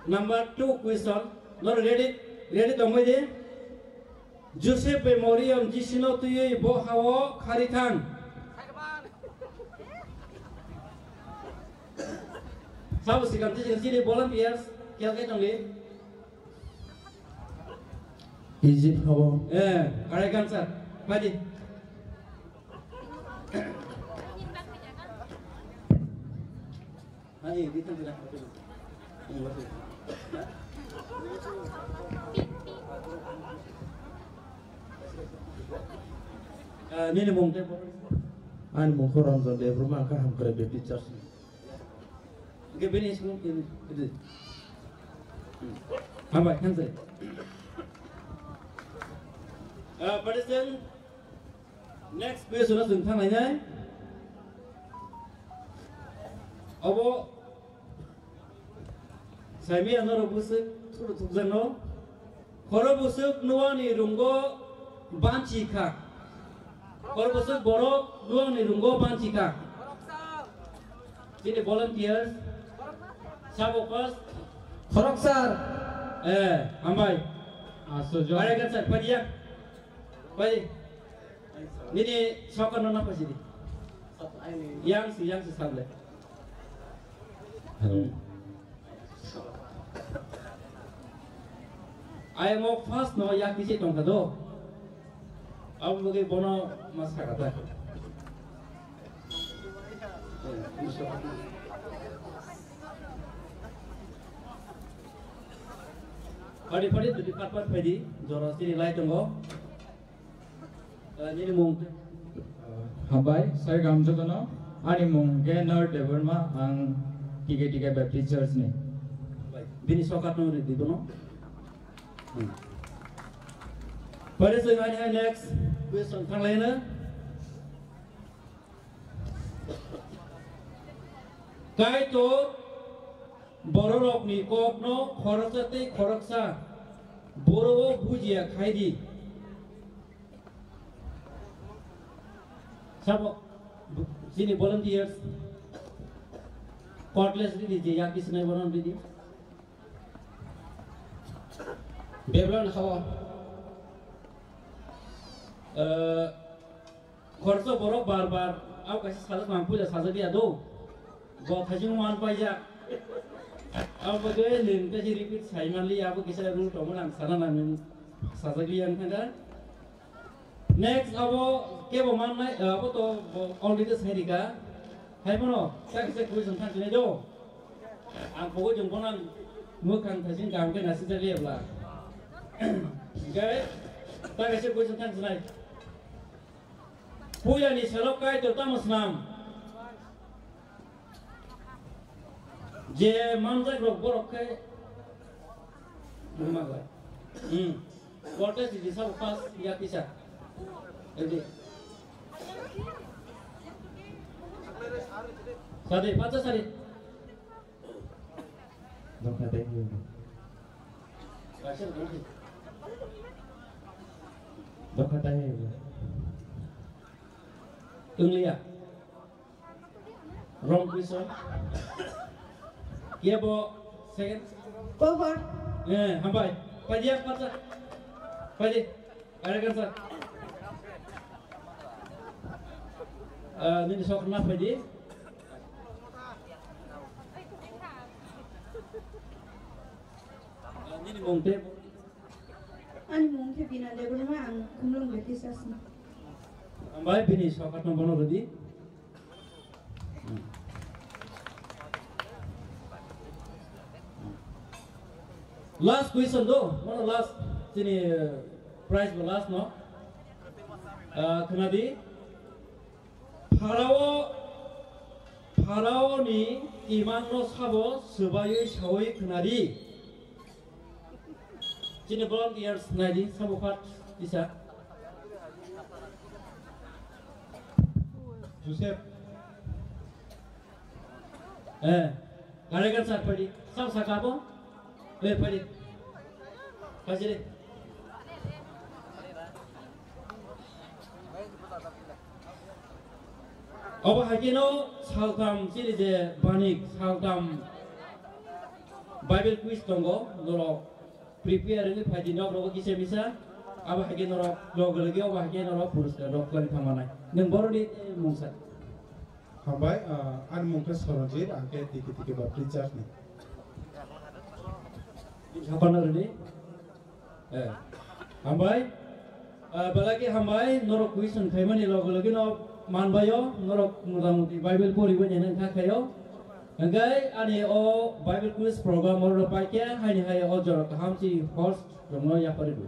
Number two question. Nor ready, ready tongbai di. Joseph bai Mariam Jisino twiwi bo hao khari thang. Sabo sikam twi sikam chini volunteers kel kai tongli. Egypt habo. Eh, correct answer. Padi. Ani, di tang di. Eh, nini mung tei bo? Ani mung khe Ranjan Debbarma, ang khe Hamkrai Baptist Church ni. Oke, bini ismung ini, ini. Hambai, thanks, eh. Eh, participant, next question o chwng thang lainai. Obo saimi ano rok bwswk thuru thukjakno. Khoro bwswk nuani rungo banchi kha. Khoro bwswk borok nuani rungo banchi kha. Chini volunteers. Sabo first. Khorok sir. Eh, hambai. Aso jo. Are kan sir, padiya. Pai. Nini sokar no napa sidi. Yang si, yang si sable. Hello. Ayang o first no yak kisi tongkha do. Abo bagwi bono ma sakha ta. Padi padi dudi pat pat padi jora sini lai tongo. Eh, nini mung? Hambai, sai gam jotono. Ani mung Genar Debbarma, ang T K T K Baptist Church ni. Hambai. Bini sokat no ri di bono. Hmm. Pare sai mani hai next question thang lai na. Kaitor bororokni kokno khoroksa tei khoroksa borowo bujiya khai di. Sabo, chini volunteers, cordless ridi je yak bisinai bono ridi. Beblan hawa. Eh, Khoroksa borok bar bar, abo kaisa sajak mang puila sajak ya do. Bo thaising man paijak. Abo bagwi ling kaisa repeat sai manli, abo kisa rule tongmani ang sana nang sajak liya wngkha da. Next abo kebo mannai, abo to bo already sai rika. Hai bono, ta kisa question thang sinai do. Ang pogwi jong bono ang Mwkhang thaiching kaham khe nasijak liya bla. Hingkhe ta kaisa question thang sinai. Puila ni salo Kaitor tamo swnam? Je manjak rok borok khe buma bai. Hmm. Voltage di sabo pass ya kisa. Edi. Sadi, pacha sadi. Dokha tei. Dokha tei. Tungliya. Wrong question. Kebo second. Pohor. Eh, hambai. Paidi ya, pacha. Paidi. Are kan sa. Eh, nini sok na paidi. Eh, nini mung te. Ani mung khe Bina Debbarma, ang Khumlung Baptist Church ni. Hambai, bini sokatno bono rwdi. Last question do, mano last, chini, uh, prize bo last no. Uh, khwnadi, Pharao, Pharaoni imangno sabo swbaiwi saui khwnadi. Chini volunteers naidi, sabo phat isa. Joseph. Eh, gare gan sar padi. Sam sakabo. Eh, padi. Pajire. Obo hai kheno saltham chini je banik saltham Bible quiz tongo, norok prepare wngwi phai di, nok rogo kisa misa, abo hai khe norok loge loge obo hai khe norok puruskar rok kwrwi thangmanai. Nwng boroni mungsa. Hambai, ah, ani mung khe Soronjit, ang khe Tiki Tiki Baptist Church ni. Sapan rwdi. Eh, hambai. Ah, belai khe hambai, norok question khaimani loge loge no manbaio, norok mota moti Bible poribai nai nang kha khaio. Hingkhe ani o Bible quiz program oro pai khe haini hai o jora kaham si host rokno yapari rw.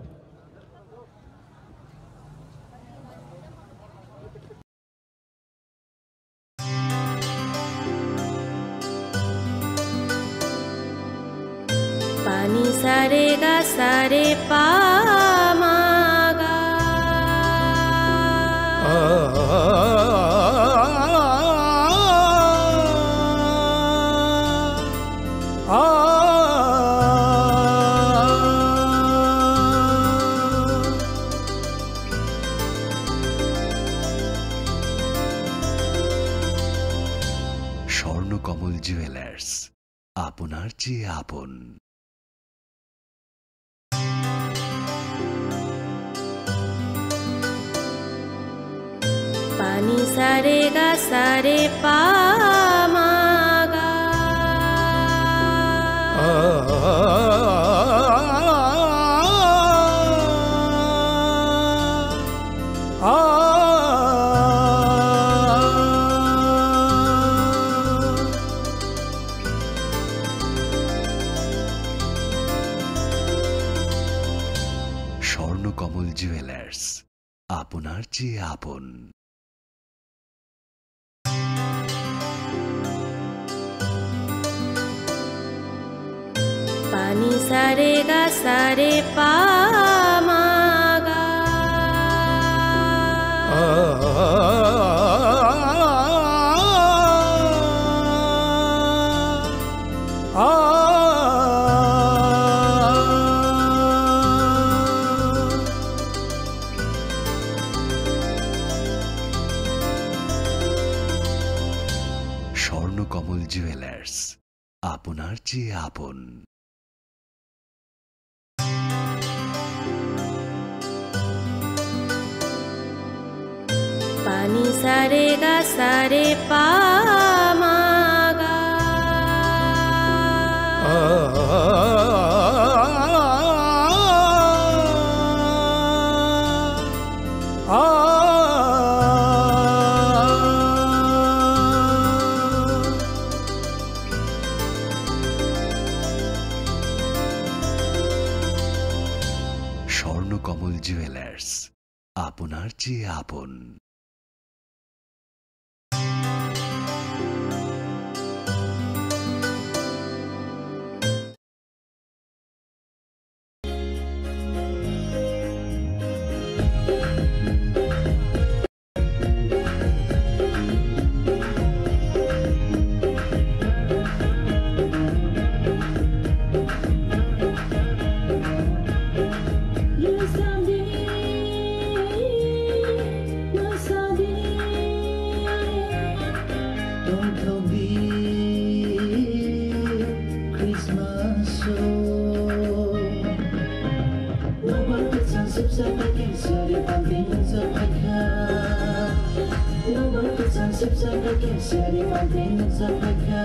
Pani sare ga sare pa ma ga. Swarnakamal jewellers, আপনার চেয়ে আপন। Pani sare ga sare pa ma ga. Swarnakamal jewellers, আপনার চেয়ে আপন। Pani sare ga sare pa ma ga. Swarnakamal jewellers, আপনার চেয়ে আপন। Pani sare ga sare pa ma ga. কমল জুয়েলার্স, আপনার চেয়ে আপন। Tongthokdi Christmas-o. Nokbar kwchang sipsa bai khe sari pantwi nukjak phaikha. Nokbar kwchang sipsa bai khe sari pantwi nukjak phaikha.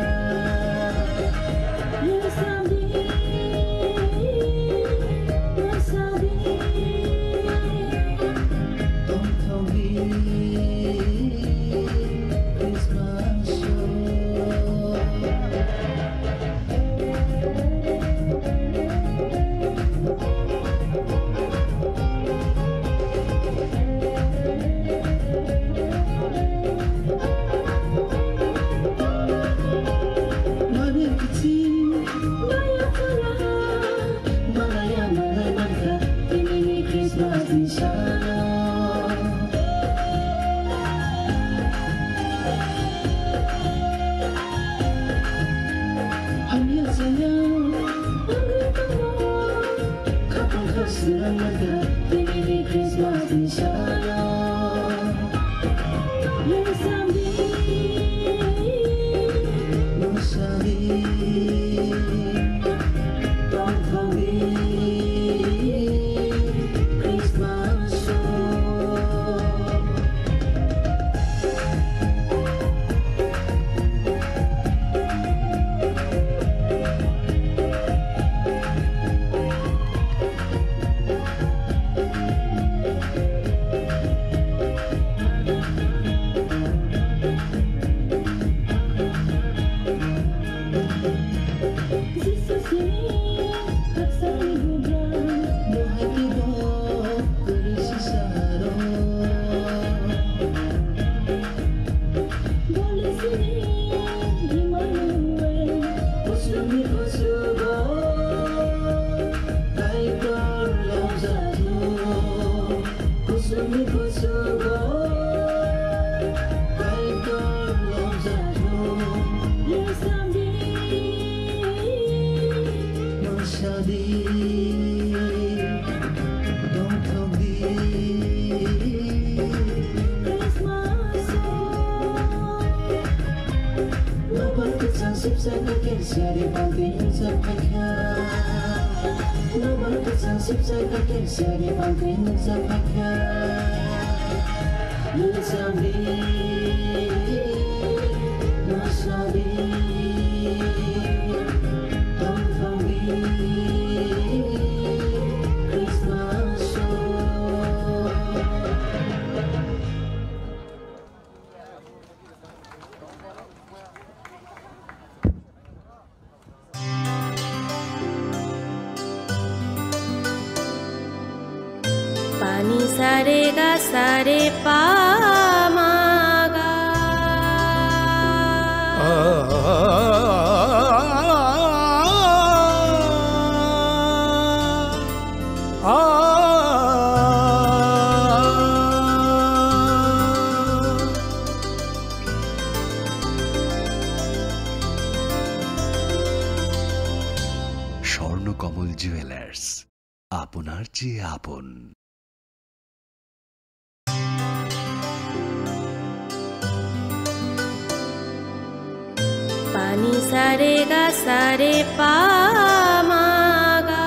Maya kiching, maya tara, malaya malai mankha, tinini Christmas ni salo. Hamya saya, wngwi tongo, khapang khaswrang mankha, tinini Christmas ni salo. Nokbar kwchang sipsa bai khe sari pantwi nukjak phaikha. Nokbar kwchang sipsa bai khe sari pantwi nukjak phaikha. Nukjakdi, nukjakdi, tongthokdi Christmas-o. Pani sare ga sare pa ma ga. Swarnakamal jewellers, আপনার চেয়ে আপন। Pani sare ga sare pa ma ga.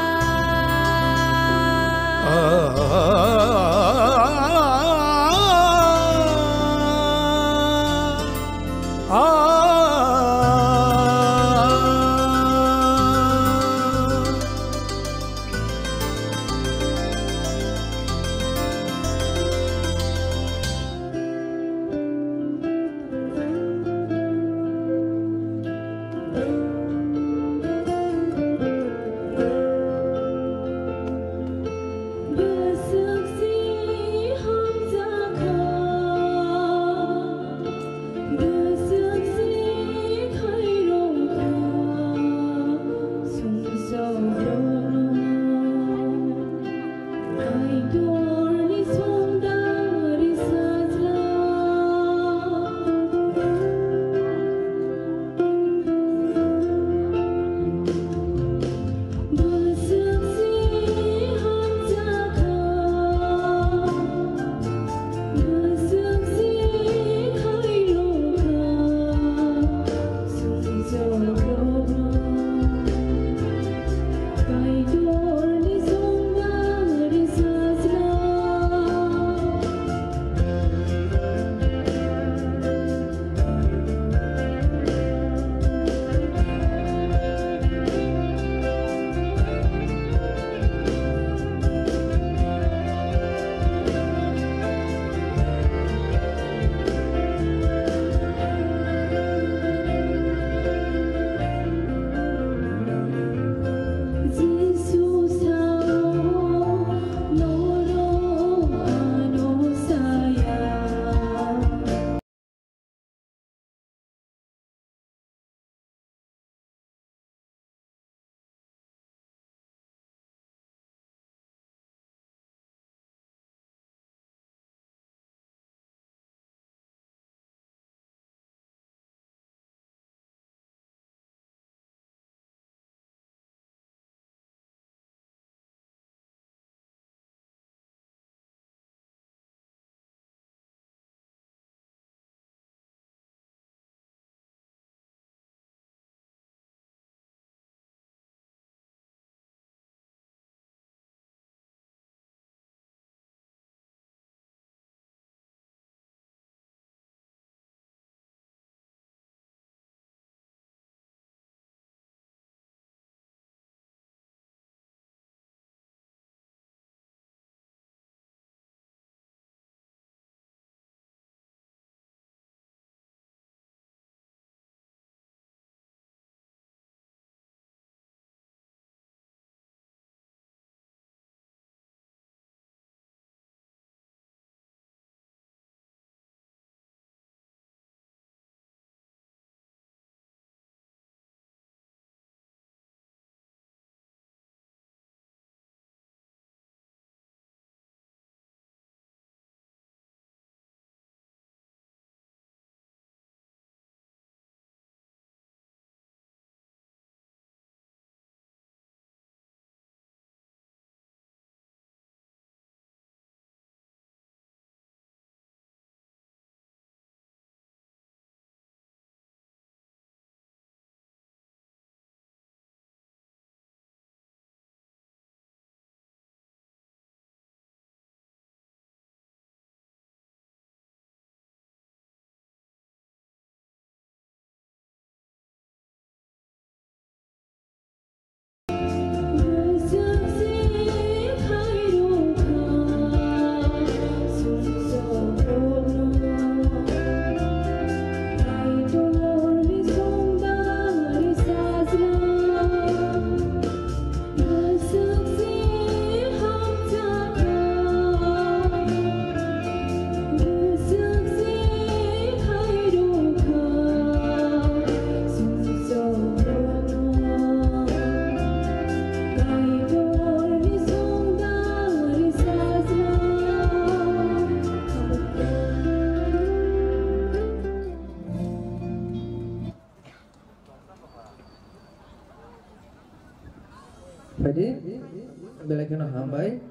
Belai kheno hambai.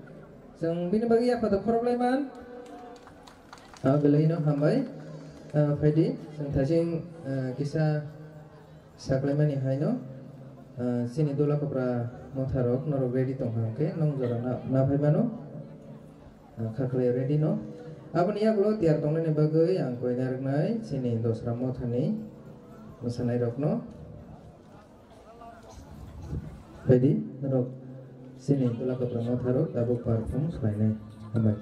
Chwng bini bagwi yaphado khorok lai man. Ah, belai no hambai. Ah, phaidi, chwng thajing, ah, kisa saklaimani haino, ah, chini Dola Kopra motharok norok ready tong kha hwnkhe nong jora na, na phai mano. Ah, kha khlai ready no. Aboni yagulo tiyar tongnani bagwi ang koi narwknai chini Dosra mothani mwsanairokno. Phaidi, norok chini Dola Kopra motharok tabuk perform khlainai. Hambai.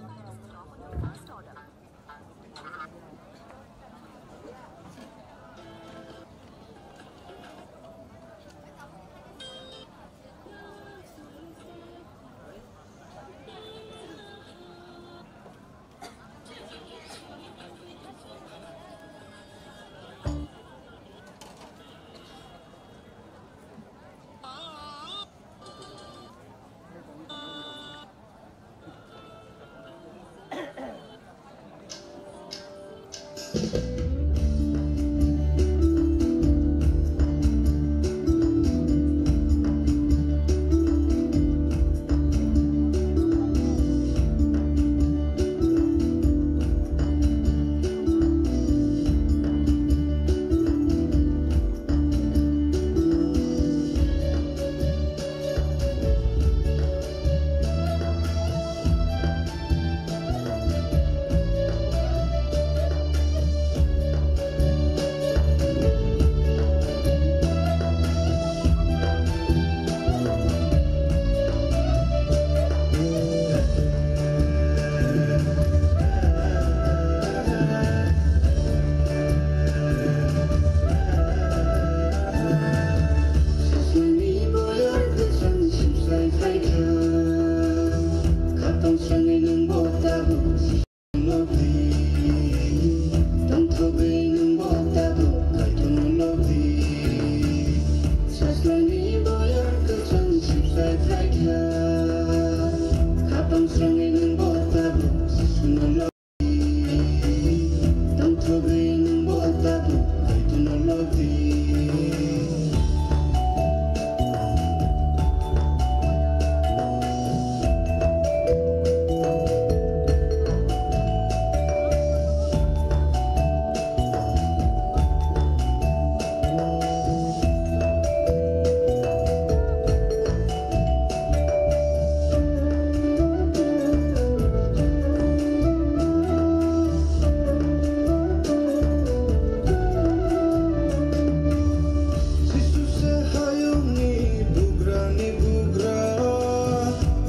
Jisu se hayungni bugrani bugra,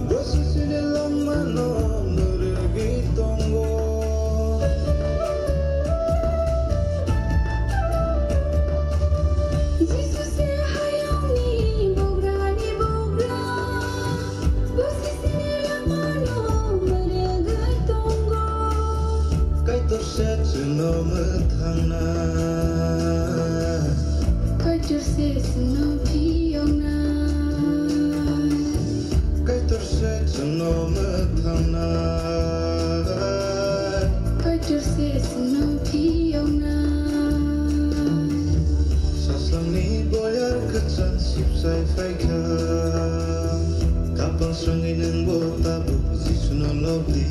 bo sisini langmano mwrwgwi tongo. Jisu se hayungni bugrani bugra, bo sisini langmano mwrwgwi tongo. Kaitor se chwngno mwthangna. Kaitor se chwngno phiyokna. Kaitor se chwngno mwthangna. Kaitor se chwngno phiyokna. Sasrangni boyar kwchang sipsai phaikha. Kapang srangwi nwngbo tabuk Jisuno lobdi.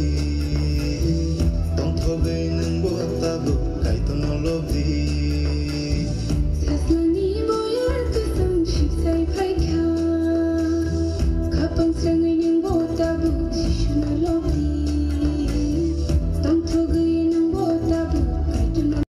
Tongthogwi nwngbo tabuk Kaitorno lobdi. Sasrangni boyar kwchang sipsai phaikha. Kapang srangwi nwngbo tabuk Jisuno lobdi. Tongthogwi nwngbo tabuk Kaitorno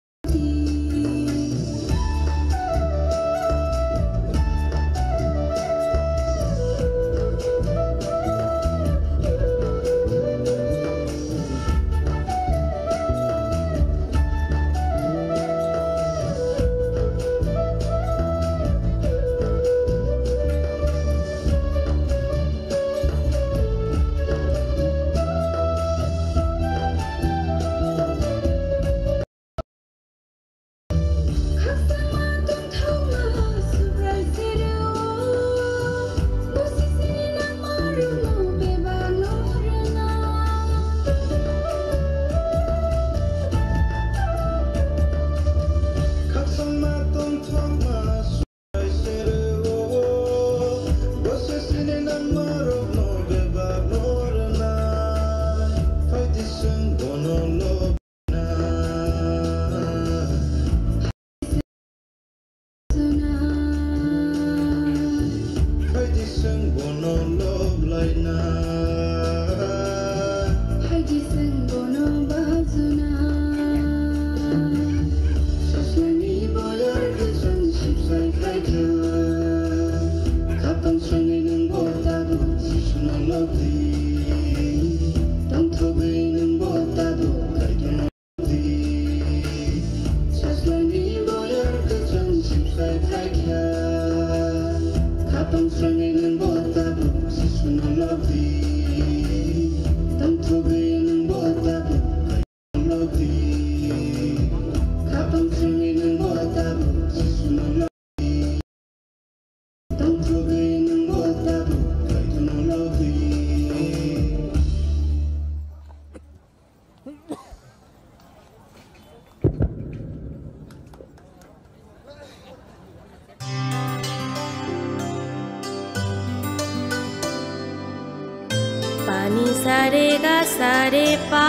Pani sare ga sare pa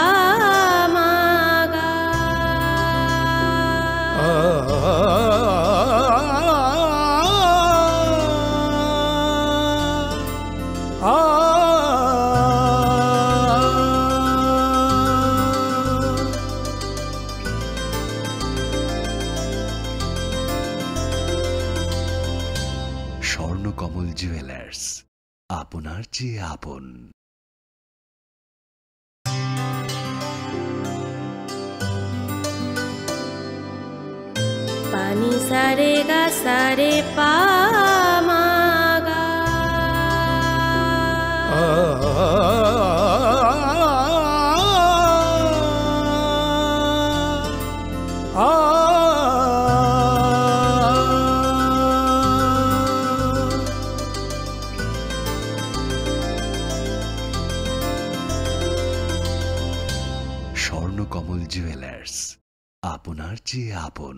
ma ga. Swarnakamal jewellers, আপনার চেয়ে আপন। Pani sare ga sare pa ma ga. Swarnakamal jewellers, আপনার চেয়ে আপন।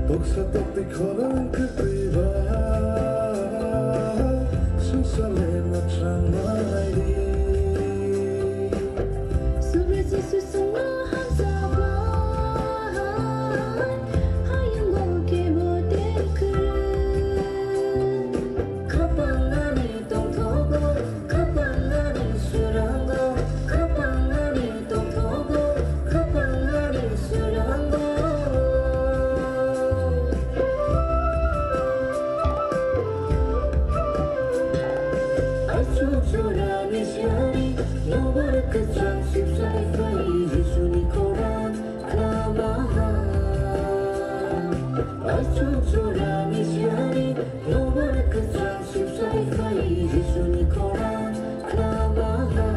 Buksa tokti khorang kwtwi ba, sungsale na thangmani. Subri Jisu sungno hamjaba, hayungo kebo tei kwrwi. Khapangani tongthogo, khapangani surango, khapangani tongthogo, khapangani surango. Aswk jorani sari, nobar kwchang sipsai phai Jisuni khorang khlamaha. Aswk jorani sari, nobar kwchang sipsai phai Jisuni khorang khlamaha.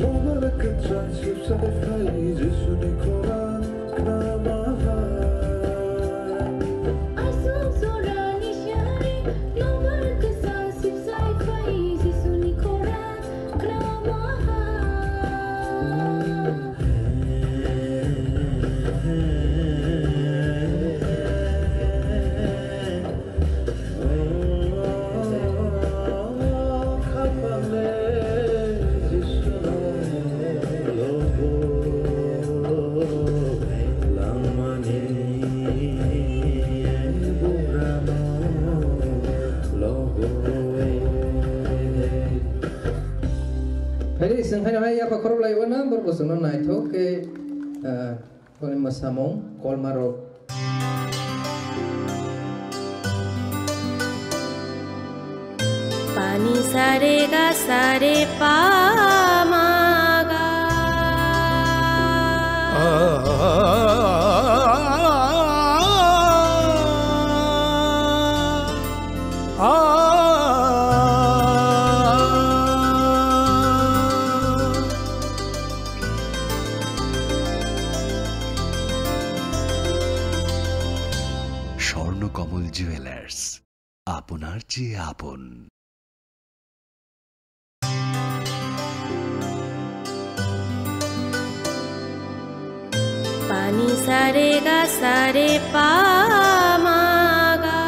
Nobar kwchang sipsai phai Jisuni khorang khnamaha. Aswk jorani sari nobar kwchang sipsai phai Jisuni khorang khnamaha. Phai di, chwng haino hai yapha khorok lai o na, borok bo chwngno naithok khe, ah, Boni mwsamung, kolmarok. Pani sare ga sare pa ma ga. Swarnakamal jewellers, আপনার চেয়ে আপন। Pani sare ga sare pa ma ga.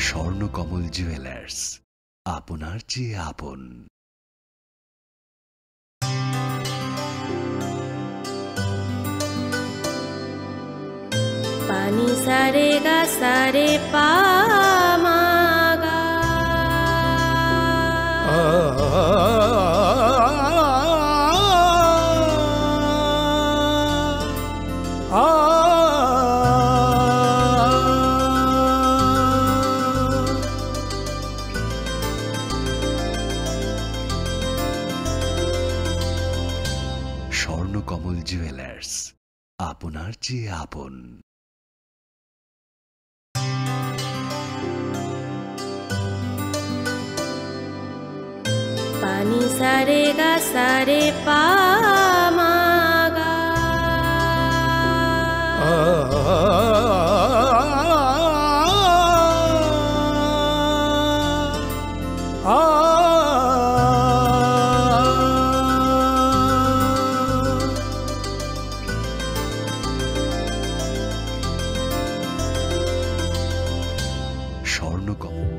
Swarnakamal jewellers, আপনার চেয়ে আপন। Pani sare ga sare pa ma ga. Swarnakamal jewellers, আপনার চেয়ে আপন। Pani sare ga sare pa ma ga. Swarnakamal.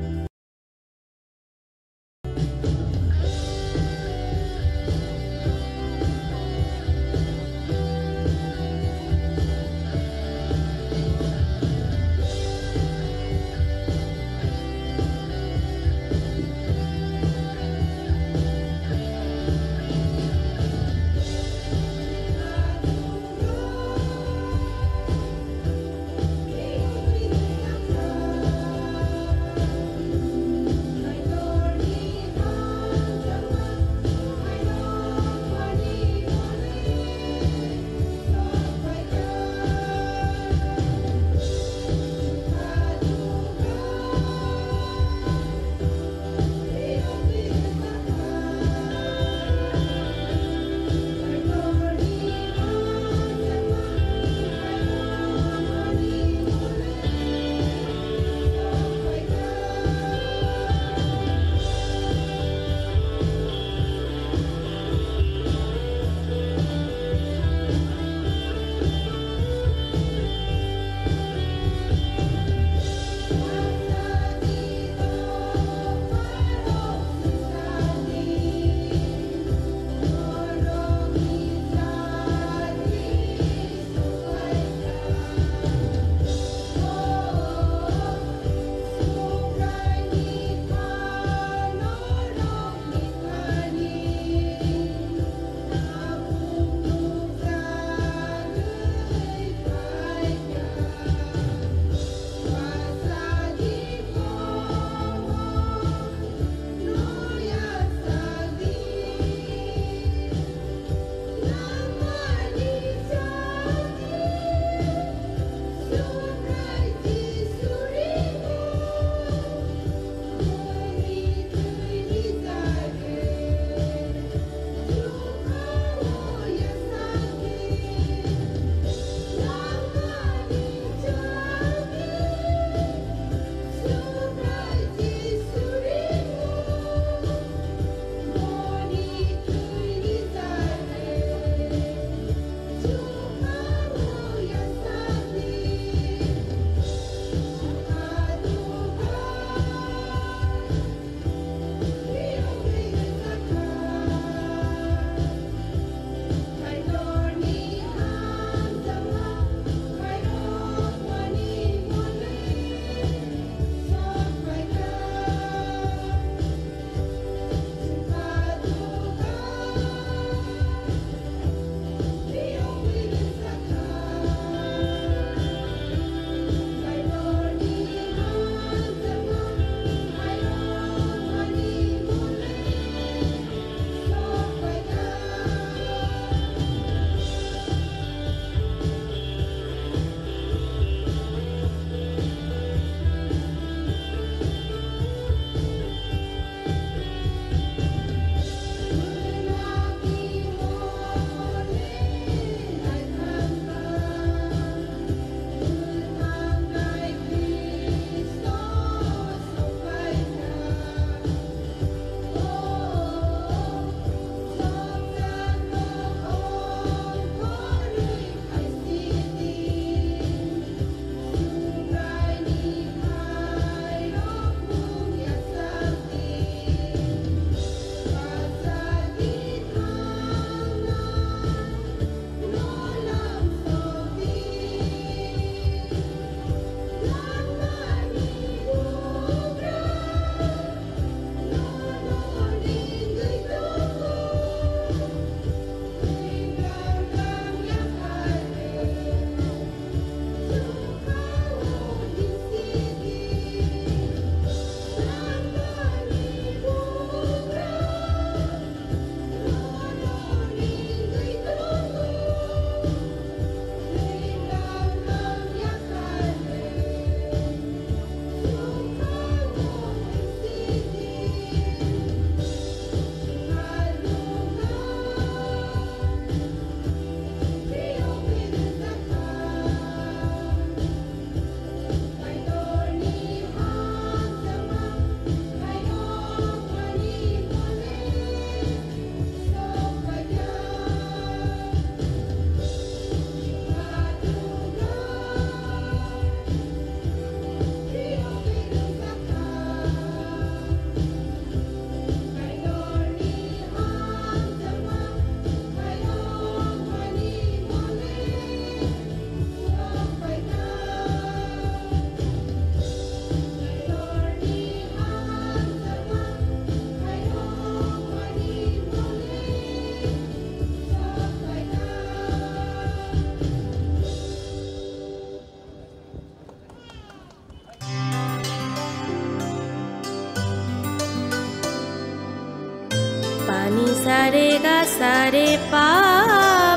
Re ga sa re pa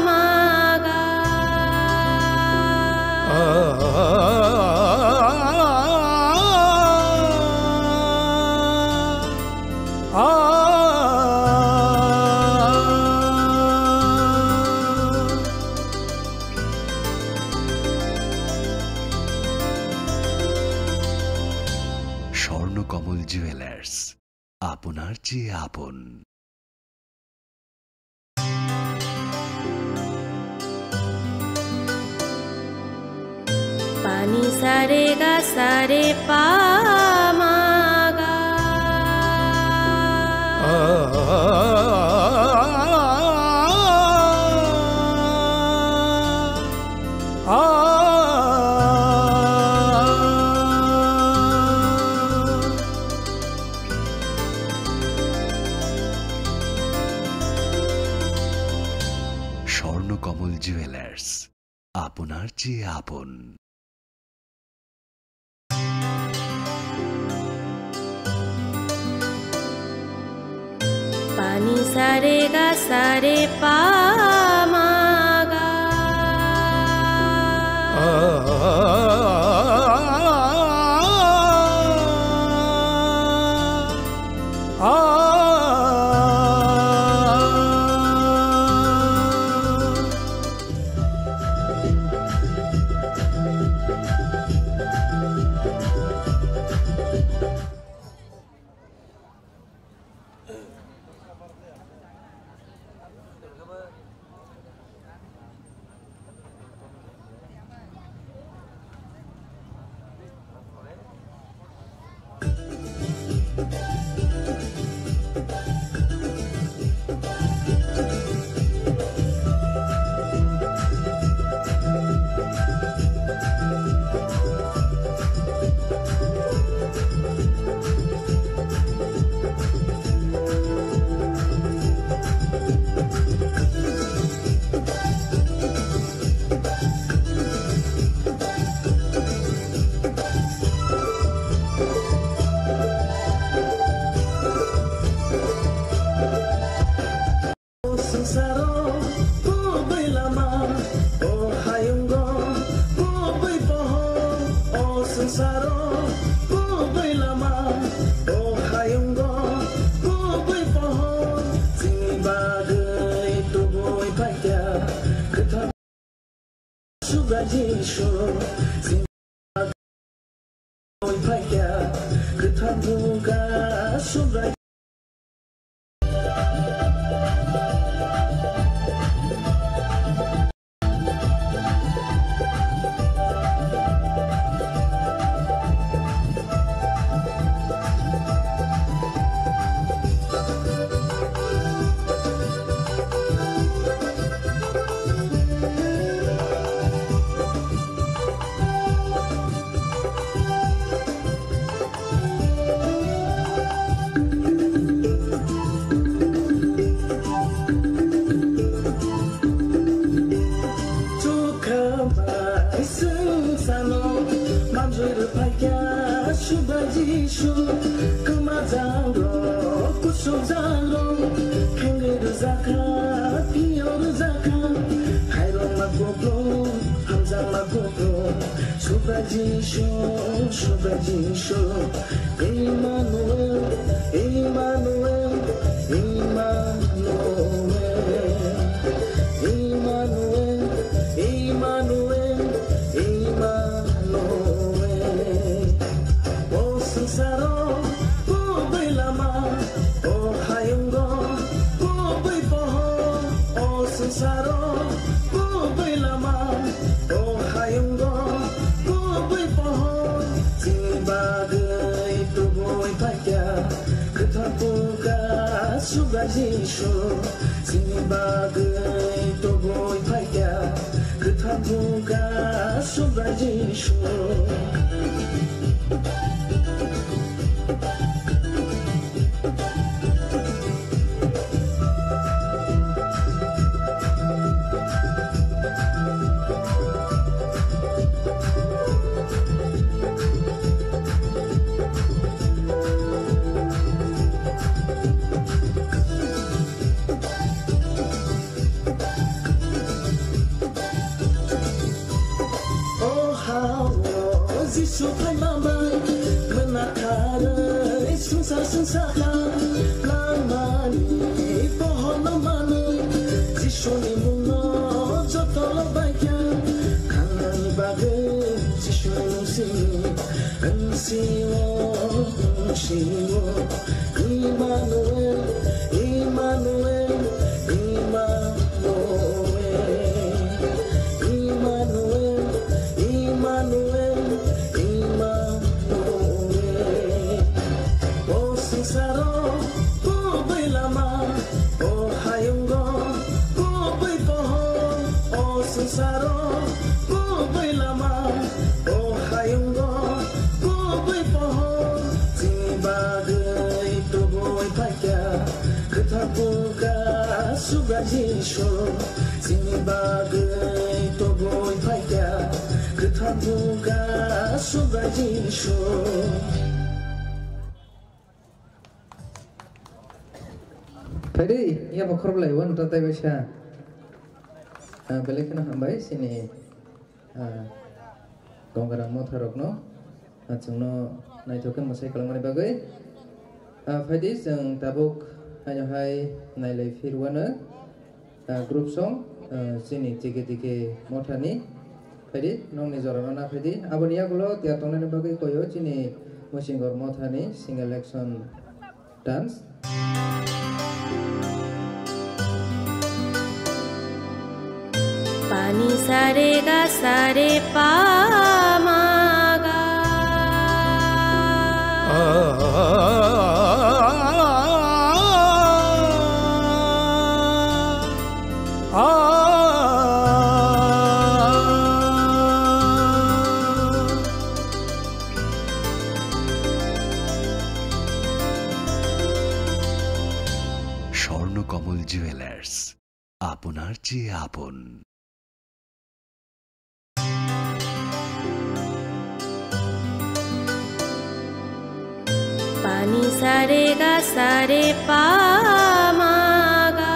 ma ga. Swarnakamal jewellers, আপনার চেয়ে আপন। Pani sa re ga sa re pa ma ga. Swarnakamal jewellers, আপনার চেয়ে আপন। Pani sa re ga sa re pa ma ga. O swngcharo kubui lama, o hayungo kubui pohor. O swngcharo kubui lama, o hayungo kubui pohor. Chini bagwi tubui phaikha kwthar Subrai Jisu, chini bagwi phaikha kwthar buga Subrai. Chukha bai swng sano, manjui rwphaikha Subrai Jisu. Kwmajang rok, kusuk jang rok, khengwi rwjakha, phiyok rwjakha. Hairokma kupulung, hamjakma kupulung, Subrai Jisu, Subrai Jisu. Emmanuel, Emmanuel, Emmanuel. Emmanuel, Emmanuel, Emmanuel. O swngcharo kubui lama, o hayungo kubui pohor. O swngcharo kubui lama, o hayungo kubui pohor. Chini bagwi tubui phaikha kwthar buga Subrai Jisu. Chini bagwi tubui phaikha kwthar buga Subrai Jisu. Suphai mamai, mwnakharwi swngchar swngchakha, lamani pohorno manwi, Jisuni mungno joto lobaikha, thangnani bagwi Jisuni mung simi, wngsio, wngsio, Emmanuel, Emmanuel, Emmanuel. Emmanuel, Emmanuel, Emmanuel. O swngcharo kubui lama, o hayungo kubui pohor, o swngcharo kubui lama, o hayungo kubui pohor, chini bagwi tubui phaikha, kwthar buka Subra Jisu. Chini bagwi tubui phaikha, kwthar buka Subra Jisu. Phaidi, ya bokhorok lai wan ta tai baisa. Ah, belai kheno hambai, sini, ah, Gongora motha rokno. Ah, chwngno naithok khe mwsai kwlangmani bagwi. Ah, phaidi chwng tabuk haino hai nailai phirwano, ah, group song, ah, chini tike tike mothani. Phaidi nokni jorano na phaidi. Aboni yagulo tiyar tongnani bagwi koyo chini Musinggor mothani single action dance. Pani sare ga sare pa ma ga. Swarnakamal jewellers, আপনার চেয়ে আপন। Pani sare ga sare pa ma ga.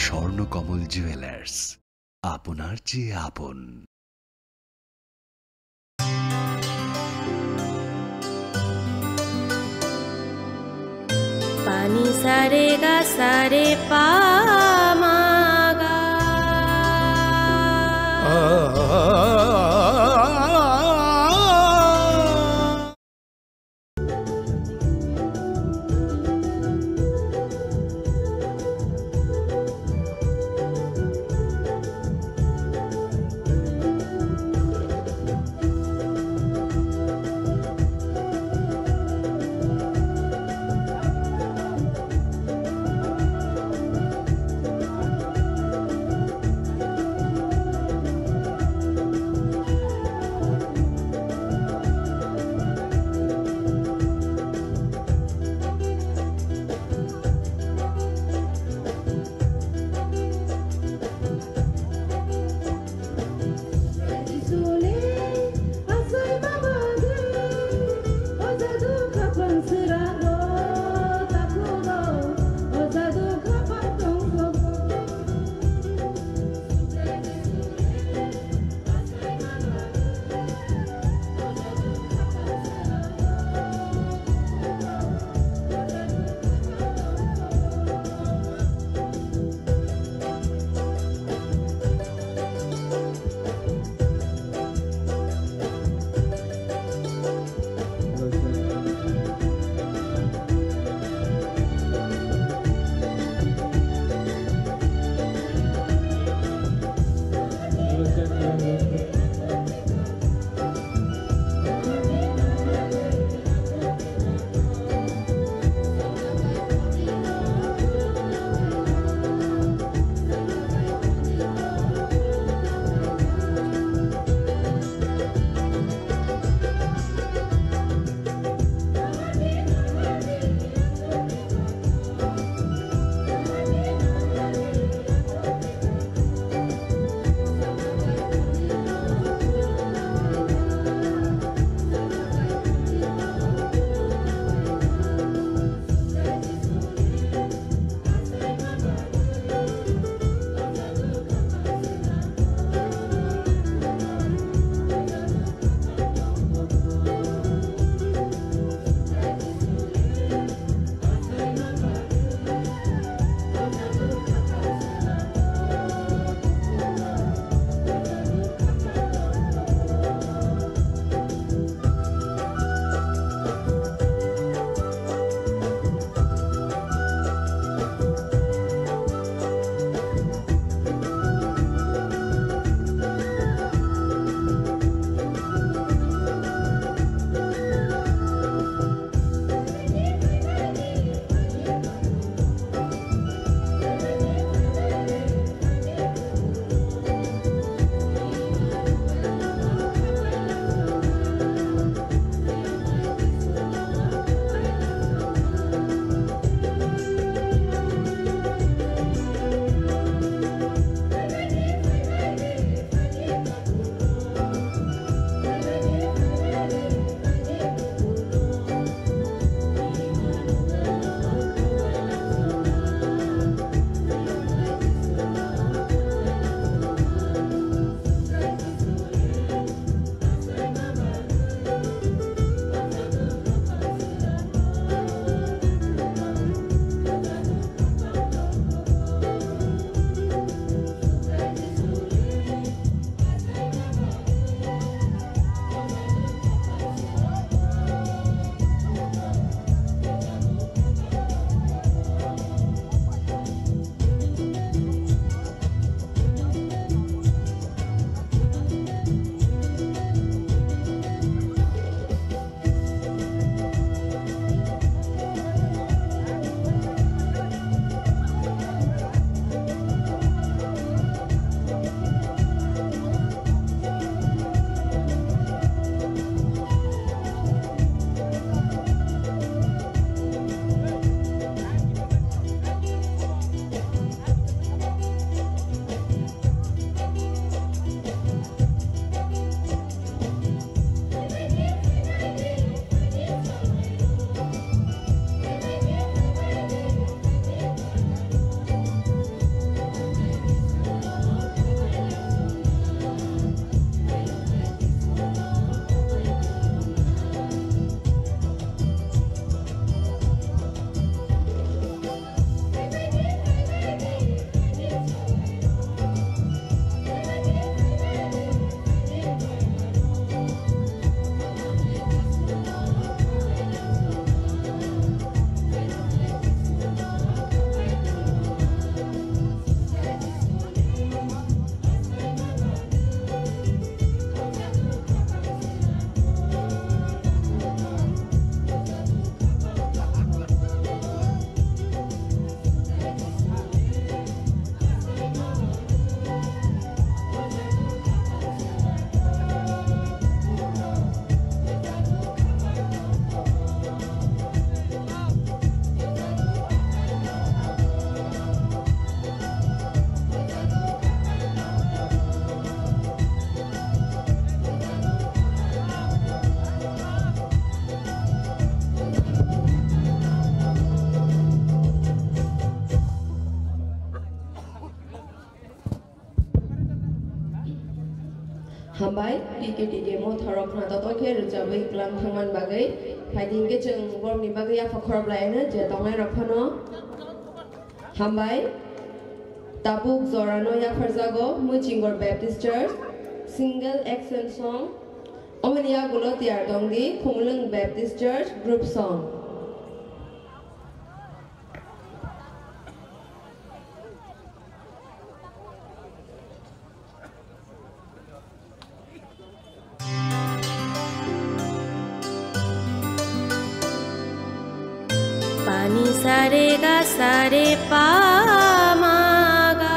Swarnakamal jewellers, আপনার চেয়ে আপন। Pani sare ga sare pa ma ga. Hambai, T K T K mo thorok khna toto khe rwchabwi kwlang thangmani bagwi. Phaidi hinkhe chwng borokni bagwi yapha khorok laino je tongnairok phano. Hambai, tabuk jorano yapharjago Muichingor Baptist Church, single action song. Omoni yagulo tiyar tongdi Khumulwng Baptist Church group song. Pani sare ga sare pa ma ga.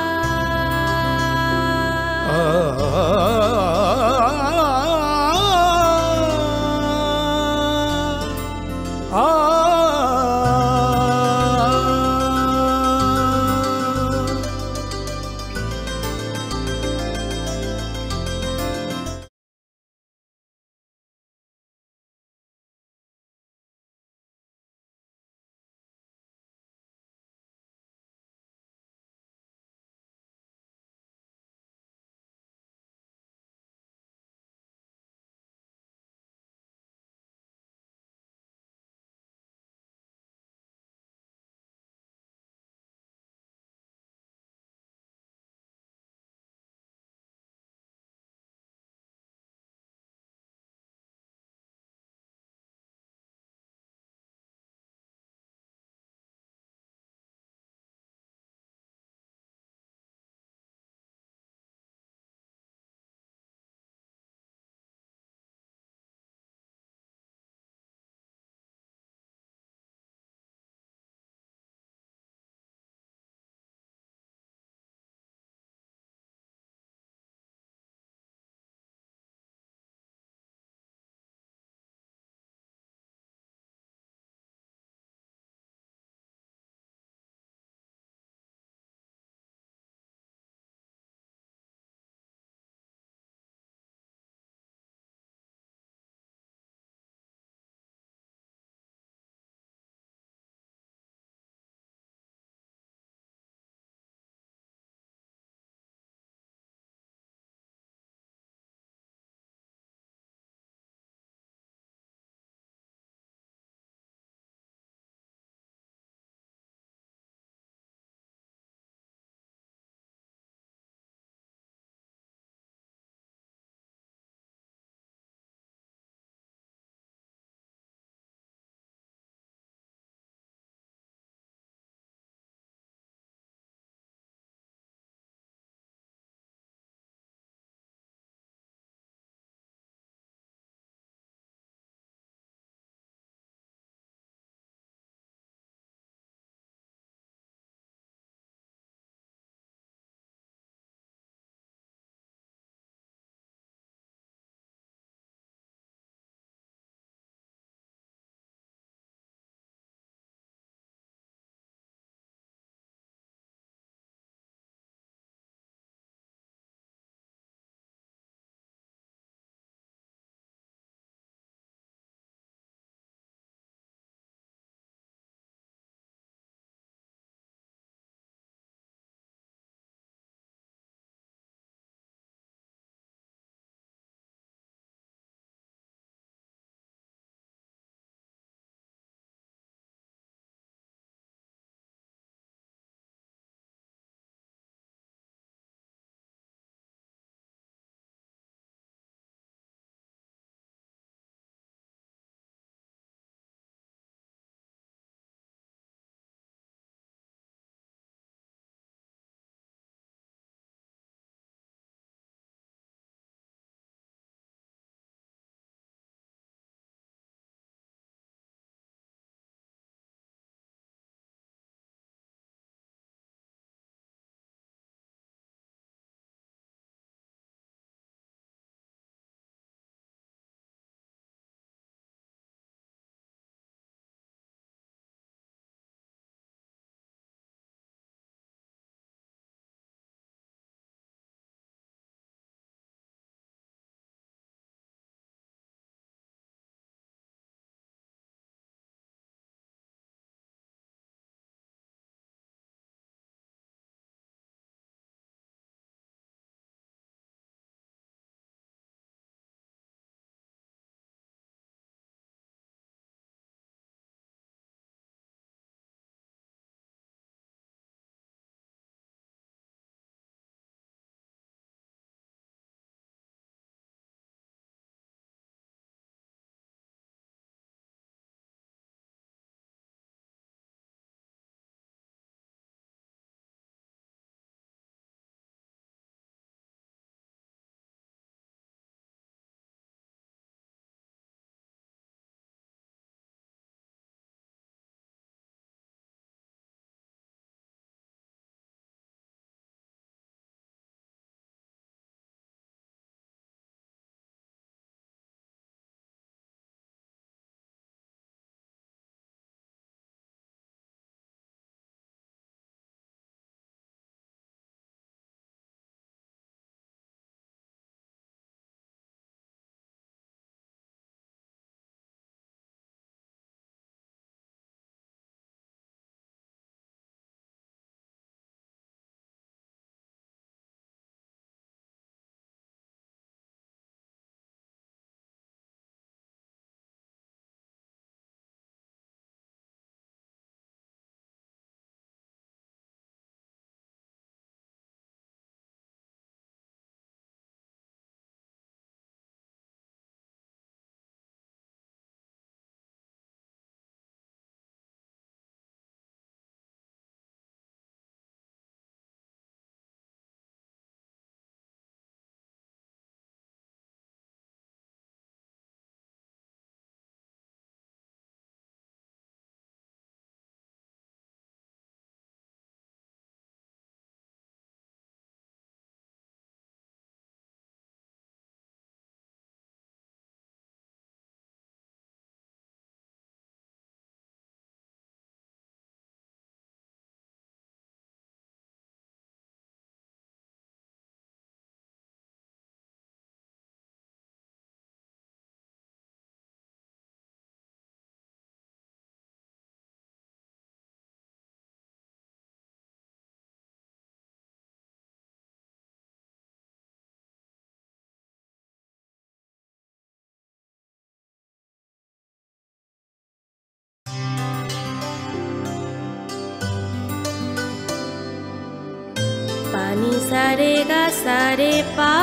Ni sa re ga sa re pa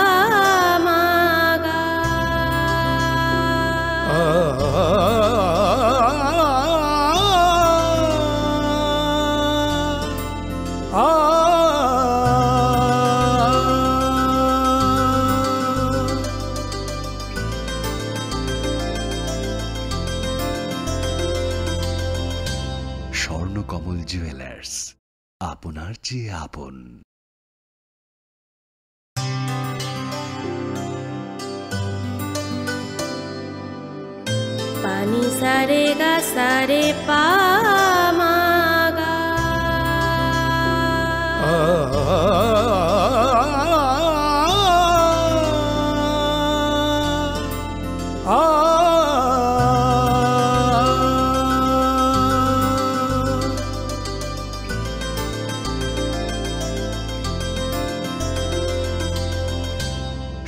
ma ga. Swarnakamal jewellers, আপনার চেয়ে আপন। Pani sa re ga sa re pa ma ga.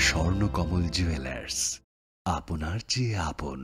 Swarnakamal jewellers, আপনার চেয়ে আপন।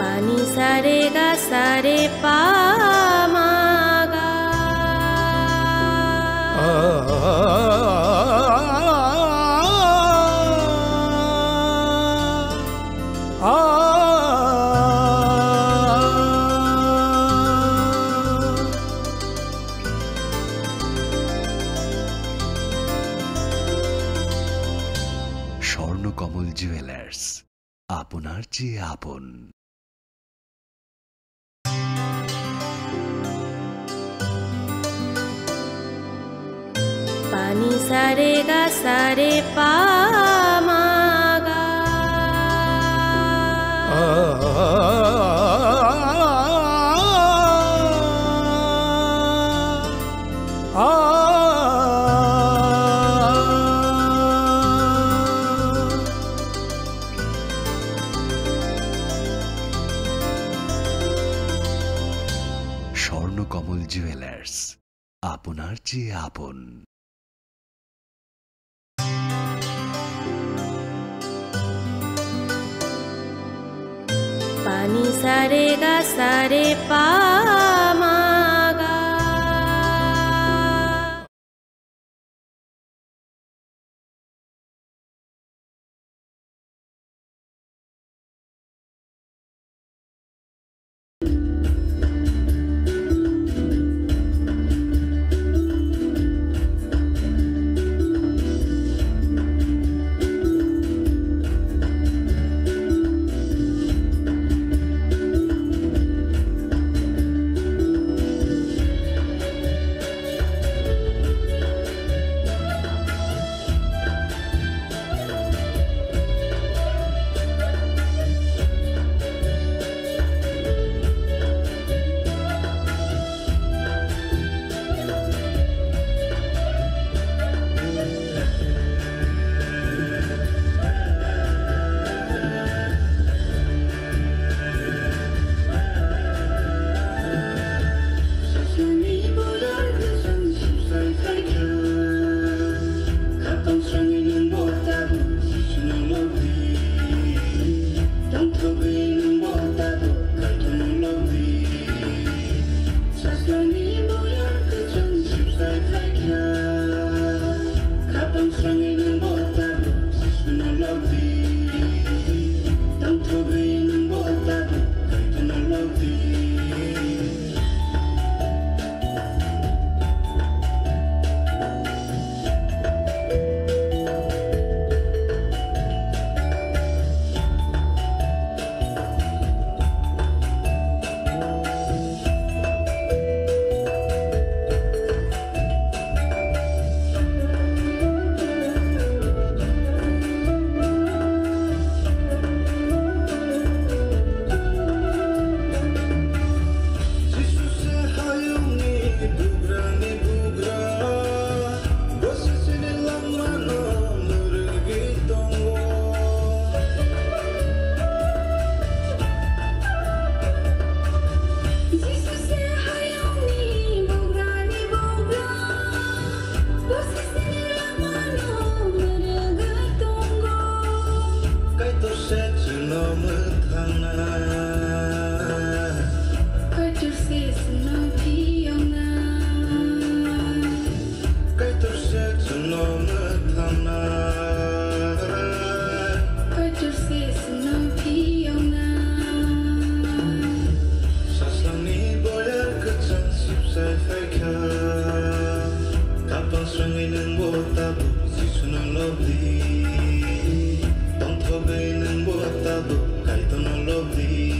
Pani sare ga sare pa ma ga. Swarnakamal jewellers, আপনার চেয়ে আপন। Pani sare ga sare pa ma ga. Swarnakamal jewellers, আপনার চেয়ে আপন। Pani sare ga sare pa ma ga. Kaitor se chwngno mwthangna. Kaitor se chwngno phiyokna. Kaitor se chwngno mwthangna. Kaitor se chwngno phiyokna. Saslamni boyar kwchang sipsai phaikha. Kapang swrangwi nwngbo tabuk Jisuno lobdi. Tongthogwi nwngbo tabuk Kaitorno lobdi.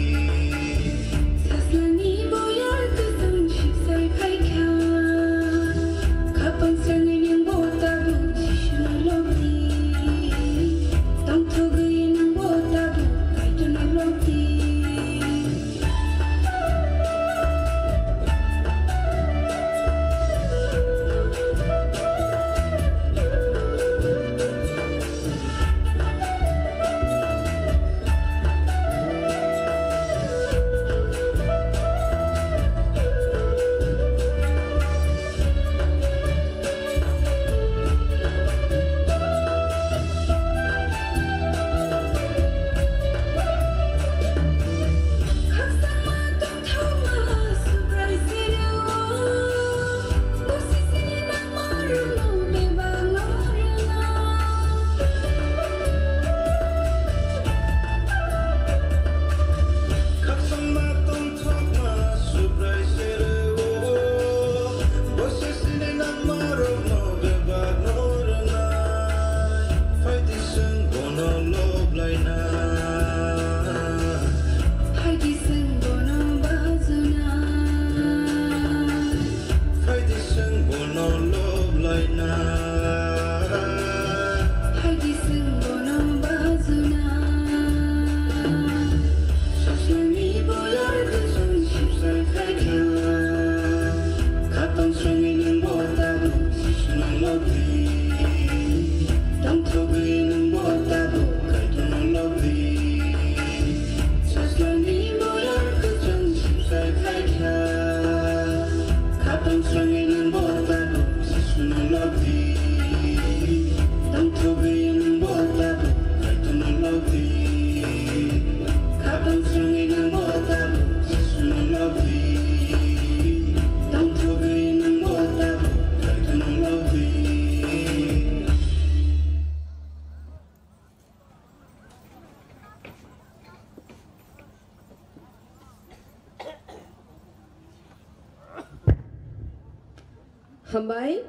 Hambai,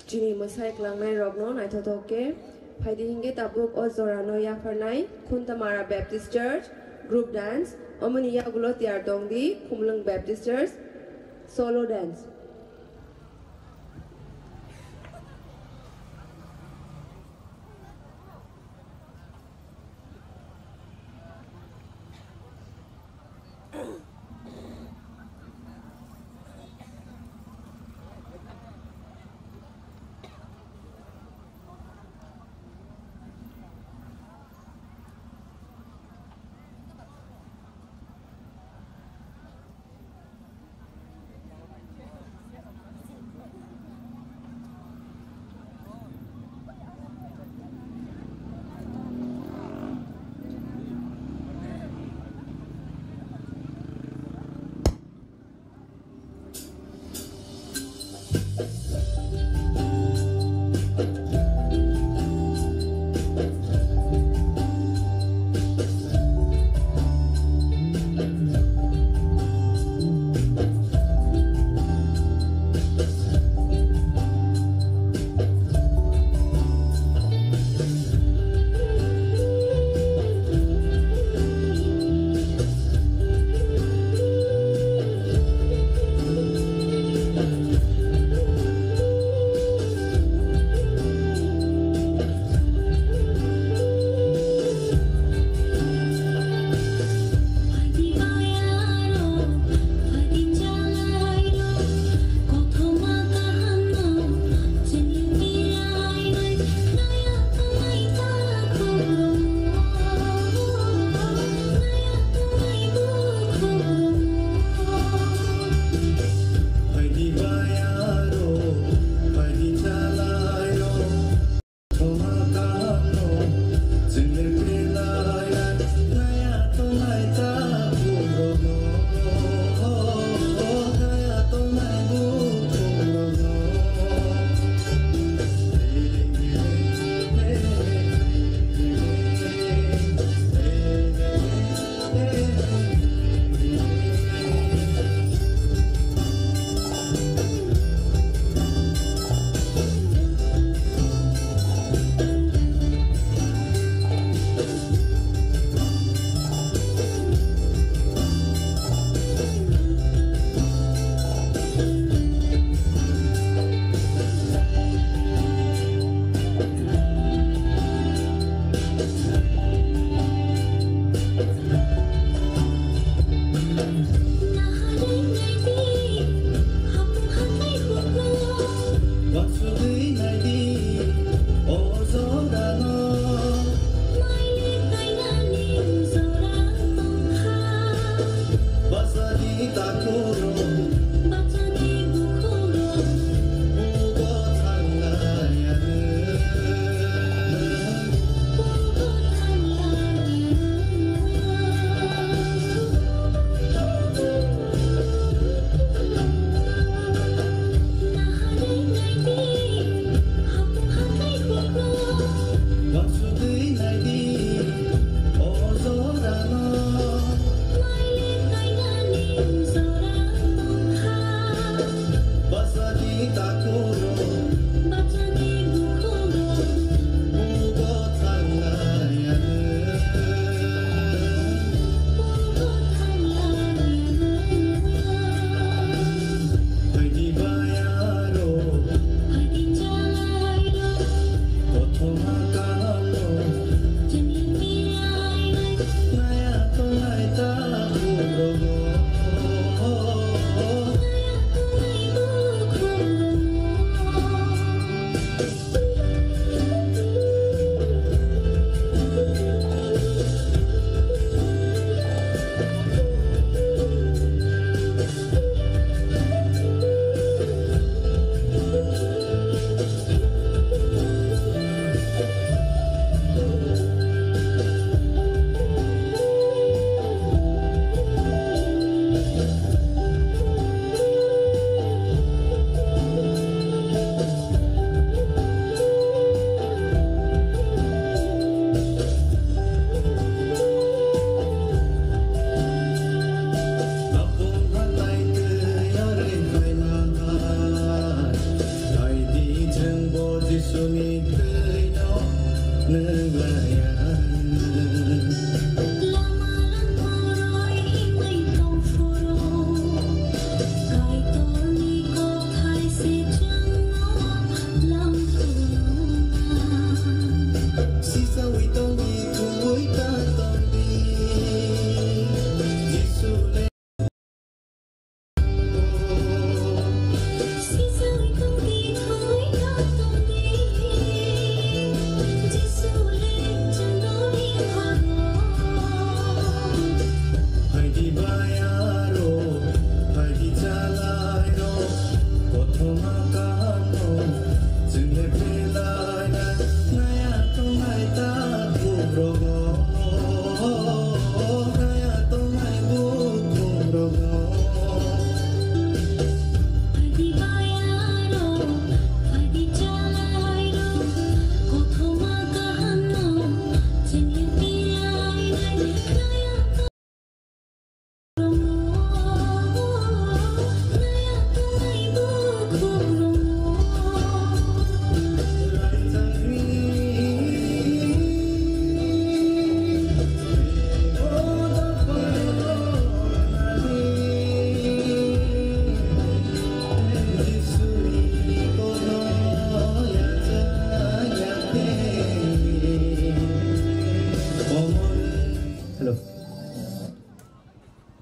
chini mwsai kwlangnai rokno naithothok khe. Phaidi hinkhe tabuk o jorano yapharnai Khuntamara Baptist Church group dance, omoni yagulo tiyar tongdi Khumlwng Baptist Church solo dance.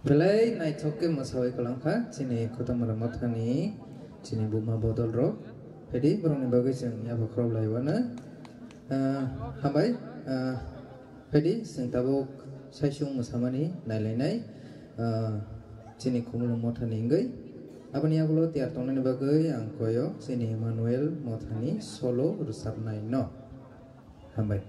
Belai naithok khe mwsawi kwlangkha chini Kotamura Mothani chini buma bodol rok. Phaidi borokni bagwi chwng yapha khorok lai wano. Ah, hambai, ah, phaidi chwng tabuk saisung mwsamani nailainai, ah, chini Khumulwng Mothani wngwi. Aboni yagulo tiyar tongnani bagwi ang koyo chini Emmanuel Mothani solo rwchapnai no. Hambai.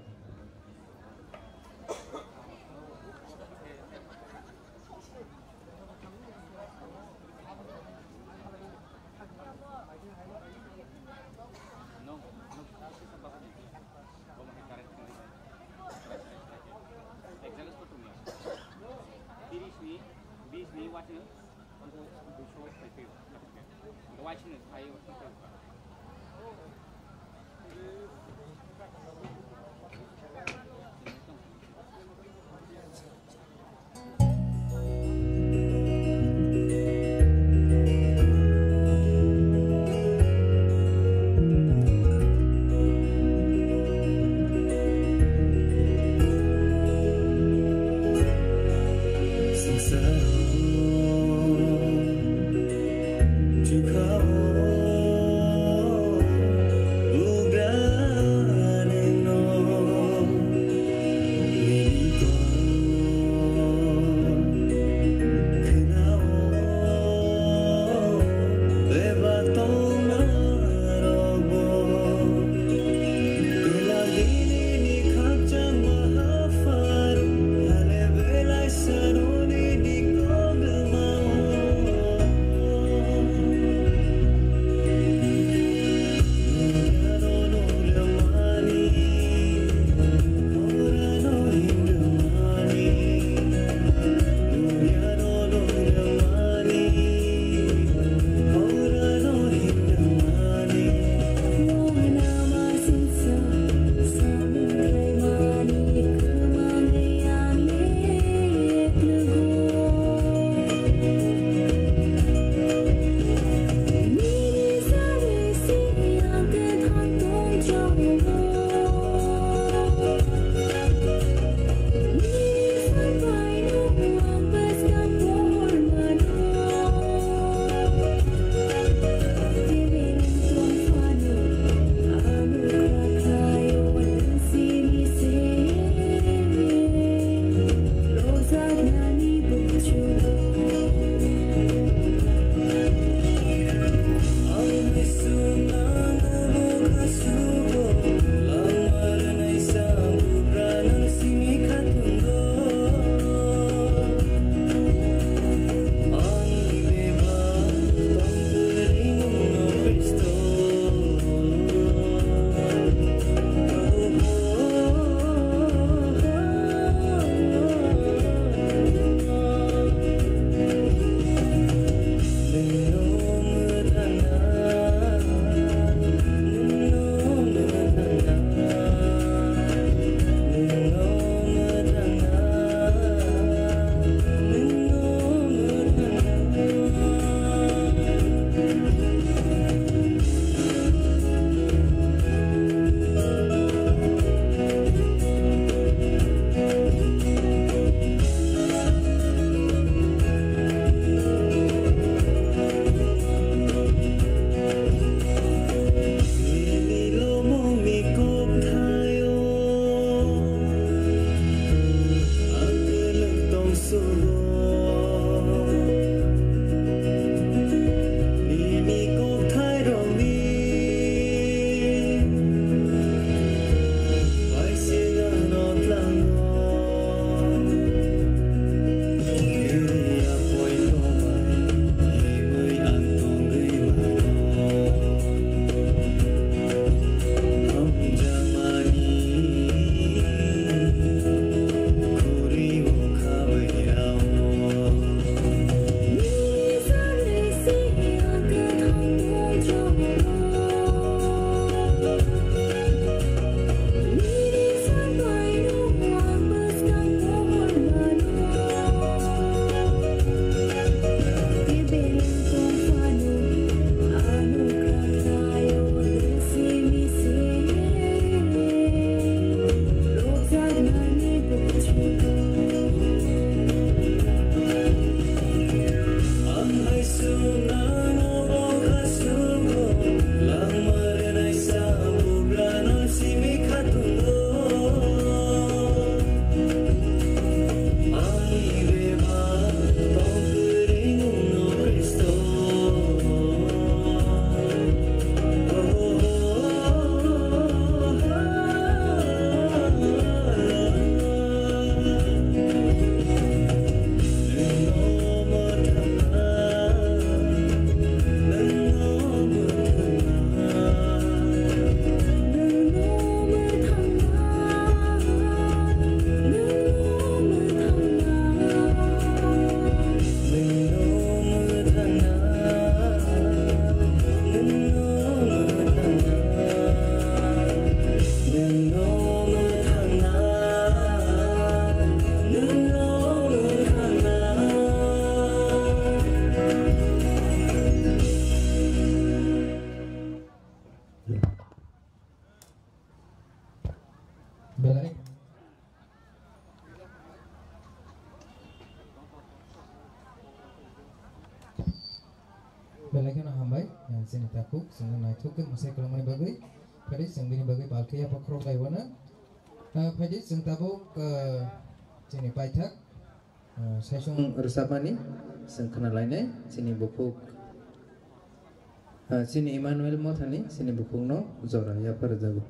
Belai kheno hambai, eh, chini takhuk, chwngno naithok khe mwsai kwlwngmani bagwi. Phaidi chwng bini bagwi balkhe yapha khorok lai wano. Eh, phaidi chwng tabuk, eh, chini paithak, eh, saichung rwchapmani chwng khna lainai chini bukhuk, eh, chini Emmanuel Mothani chini bukhukno jora yapha rwjago.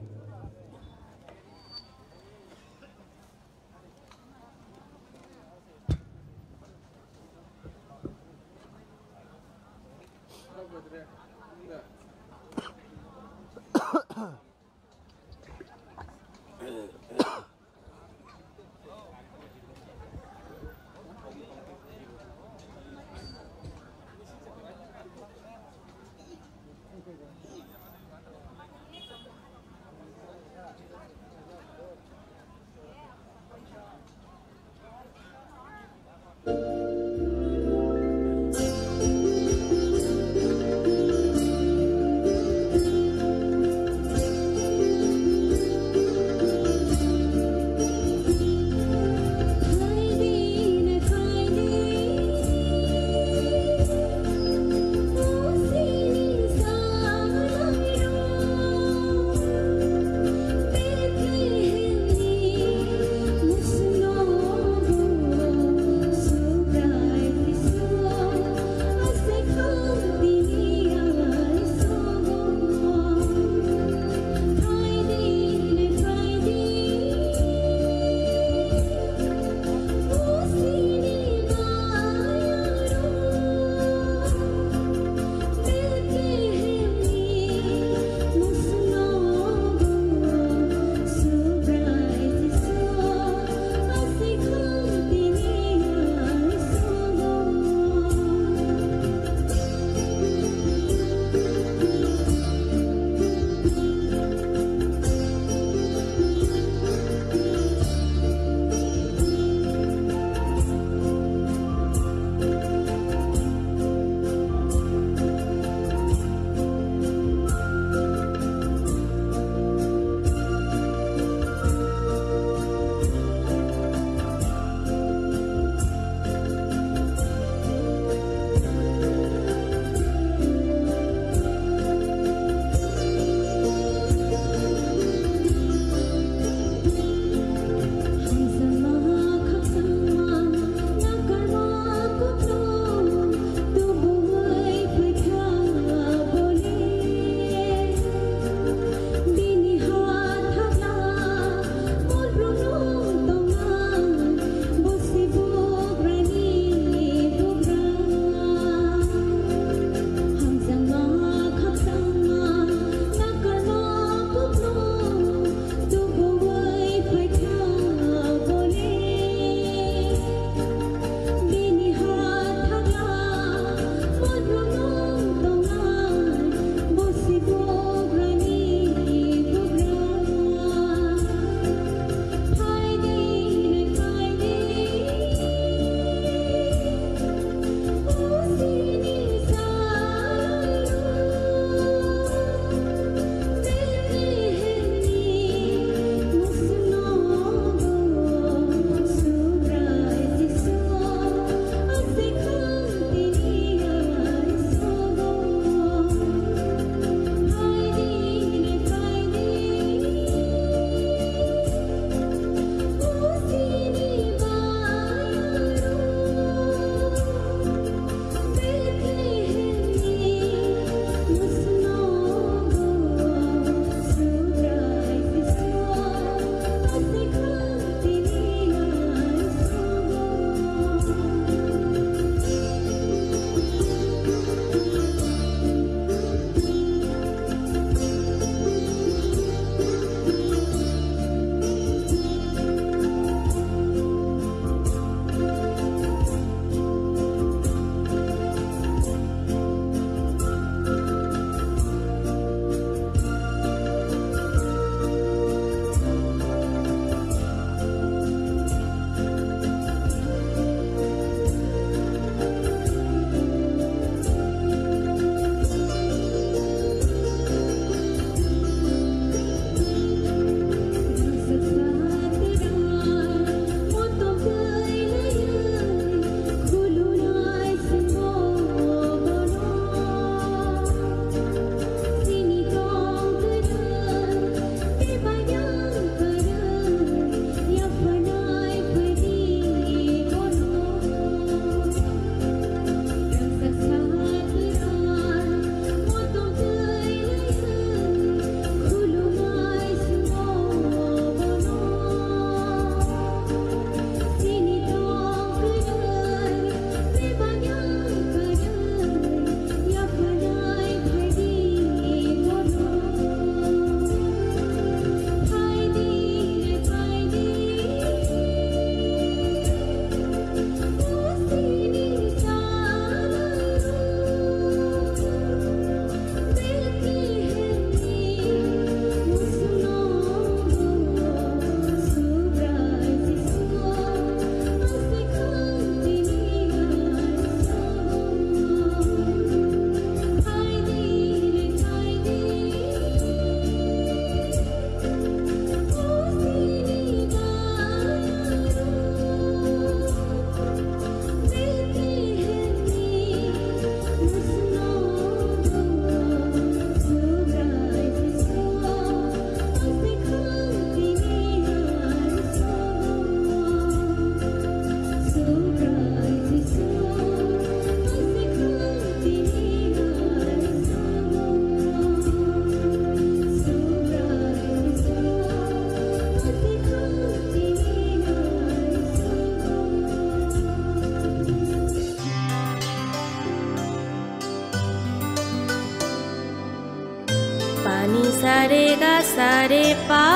Sa re ga sa re pa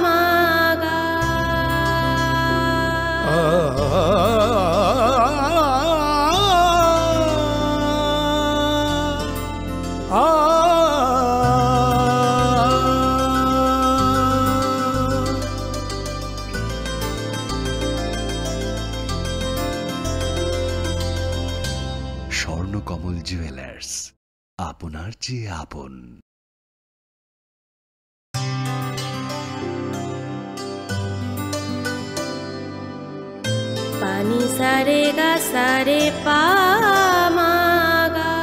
ma ga. Swarnakamal jewellers, আপনার চেয়ে আপন। Pani sa re ga sa re pa ma ga.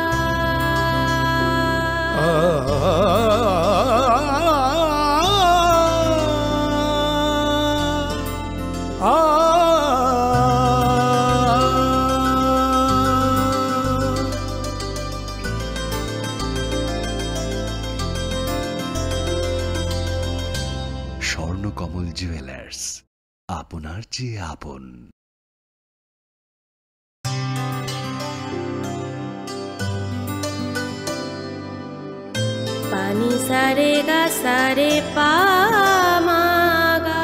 Swarnakamal jewellers, আপনার চেয়ে আপন। Pani sa re ga sa re pa ma ga.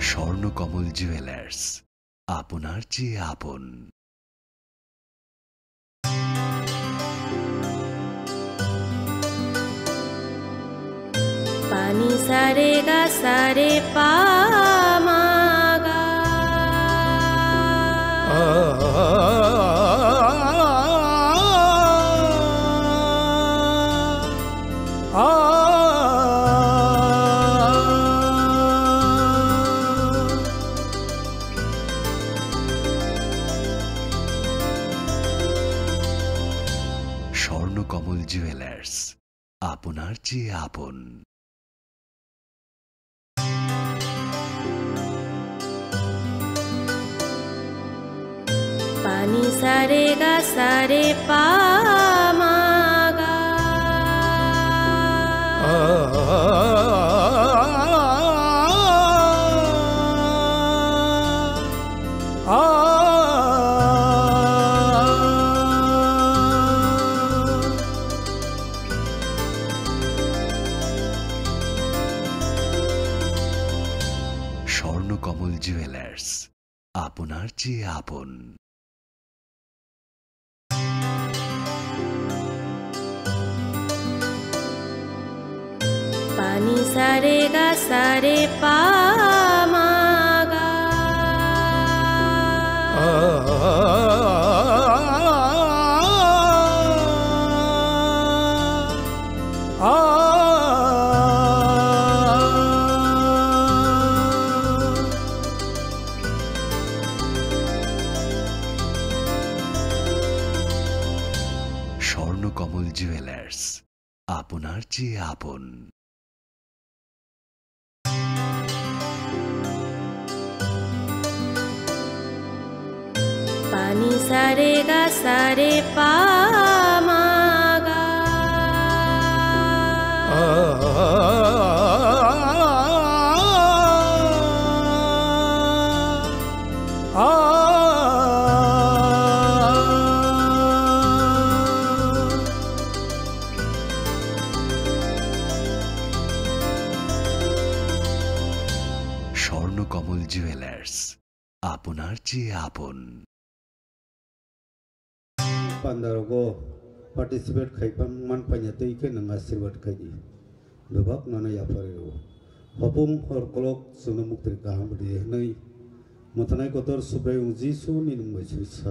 Swarnakamal jewellers, আপনার চেয়ে আপন। Pani sa re ga sa re pa ma ga. Swarnakamal jewellers, আপনার চেয়ে আপন। Pani sa re ga sa re pa ma ga. Swarnakamal jewellers, আপনার চেয়ে আপন। Pani sa re ga sa re pa ma ga. Swarnakamal jewellers, আপনার চেয়ে আপন। Pani sa re ga sa re pa ma ga. Swarnakamal jewellers, আপনার চেয়ে আপন। Pandarogo participate khai pan man panya tei khe nwng asirwad khai di. Bebak nono yapharwi rwo. Hopung hor kolok chwngno muktri kaham rw di hwnwi mwthanai kotor Subraiyung Jisu ni nwng bai suri sa.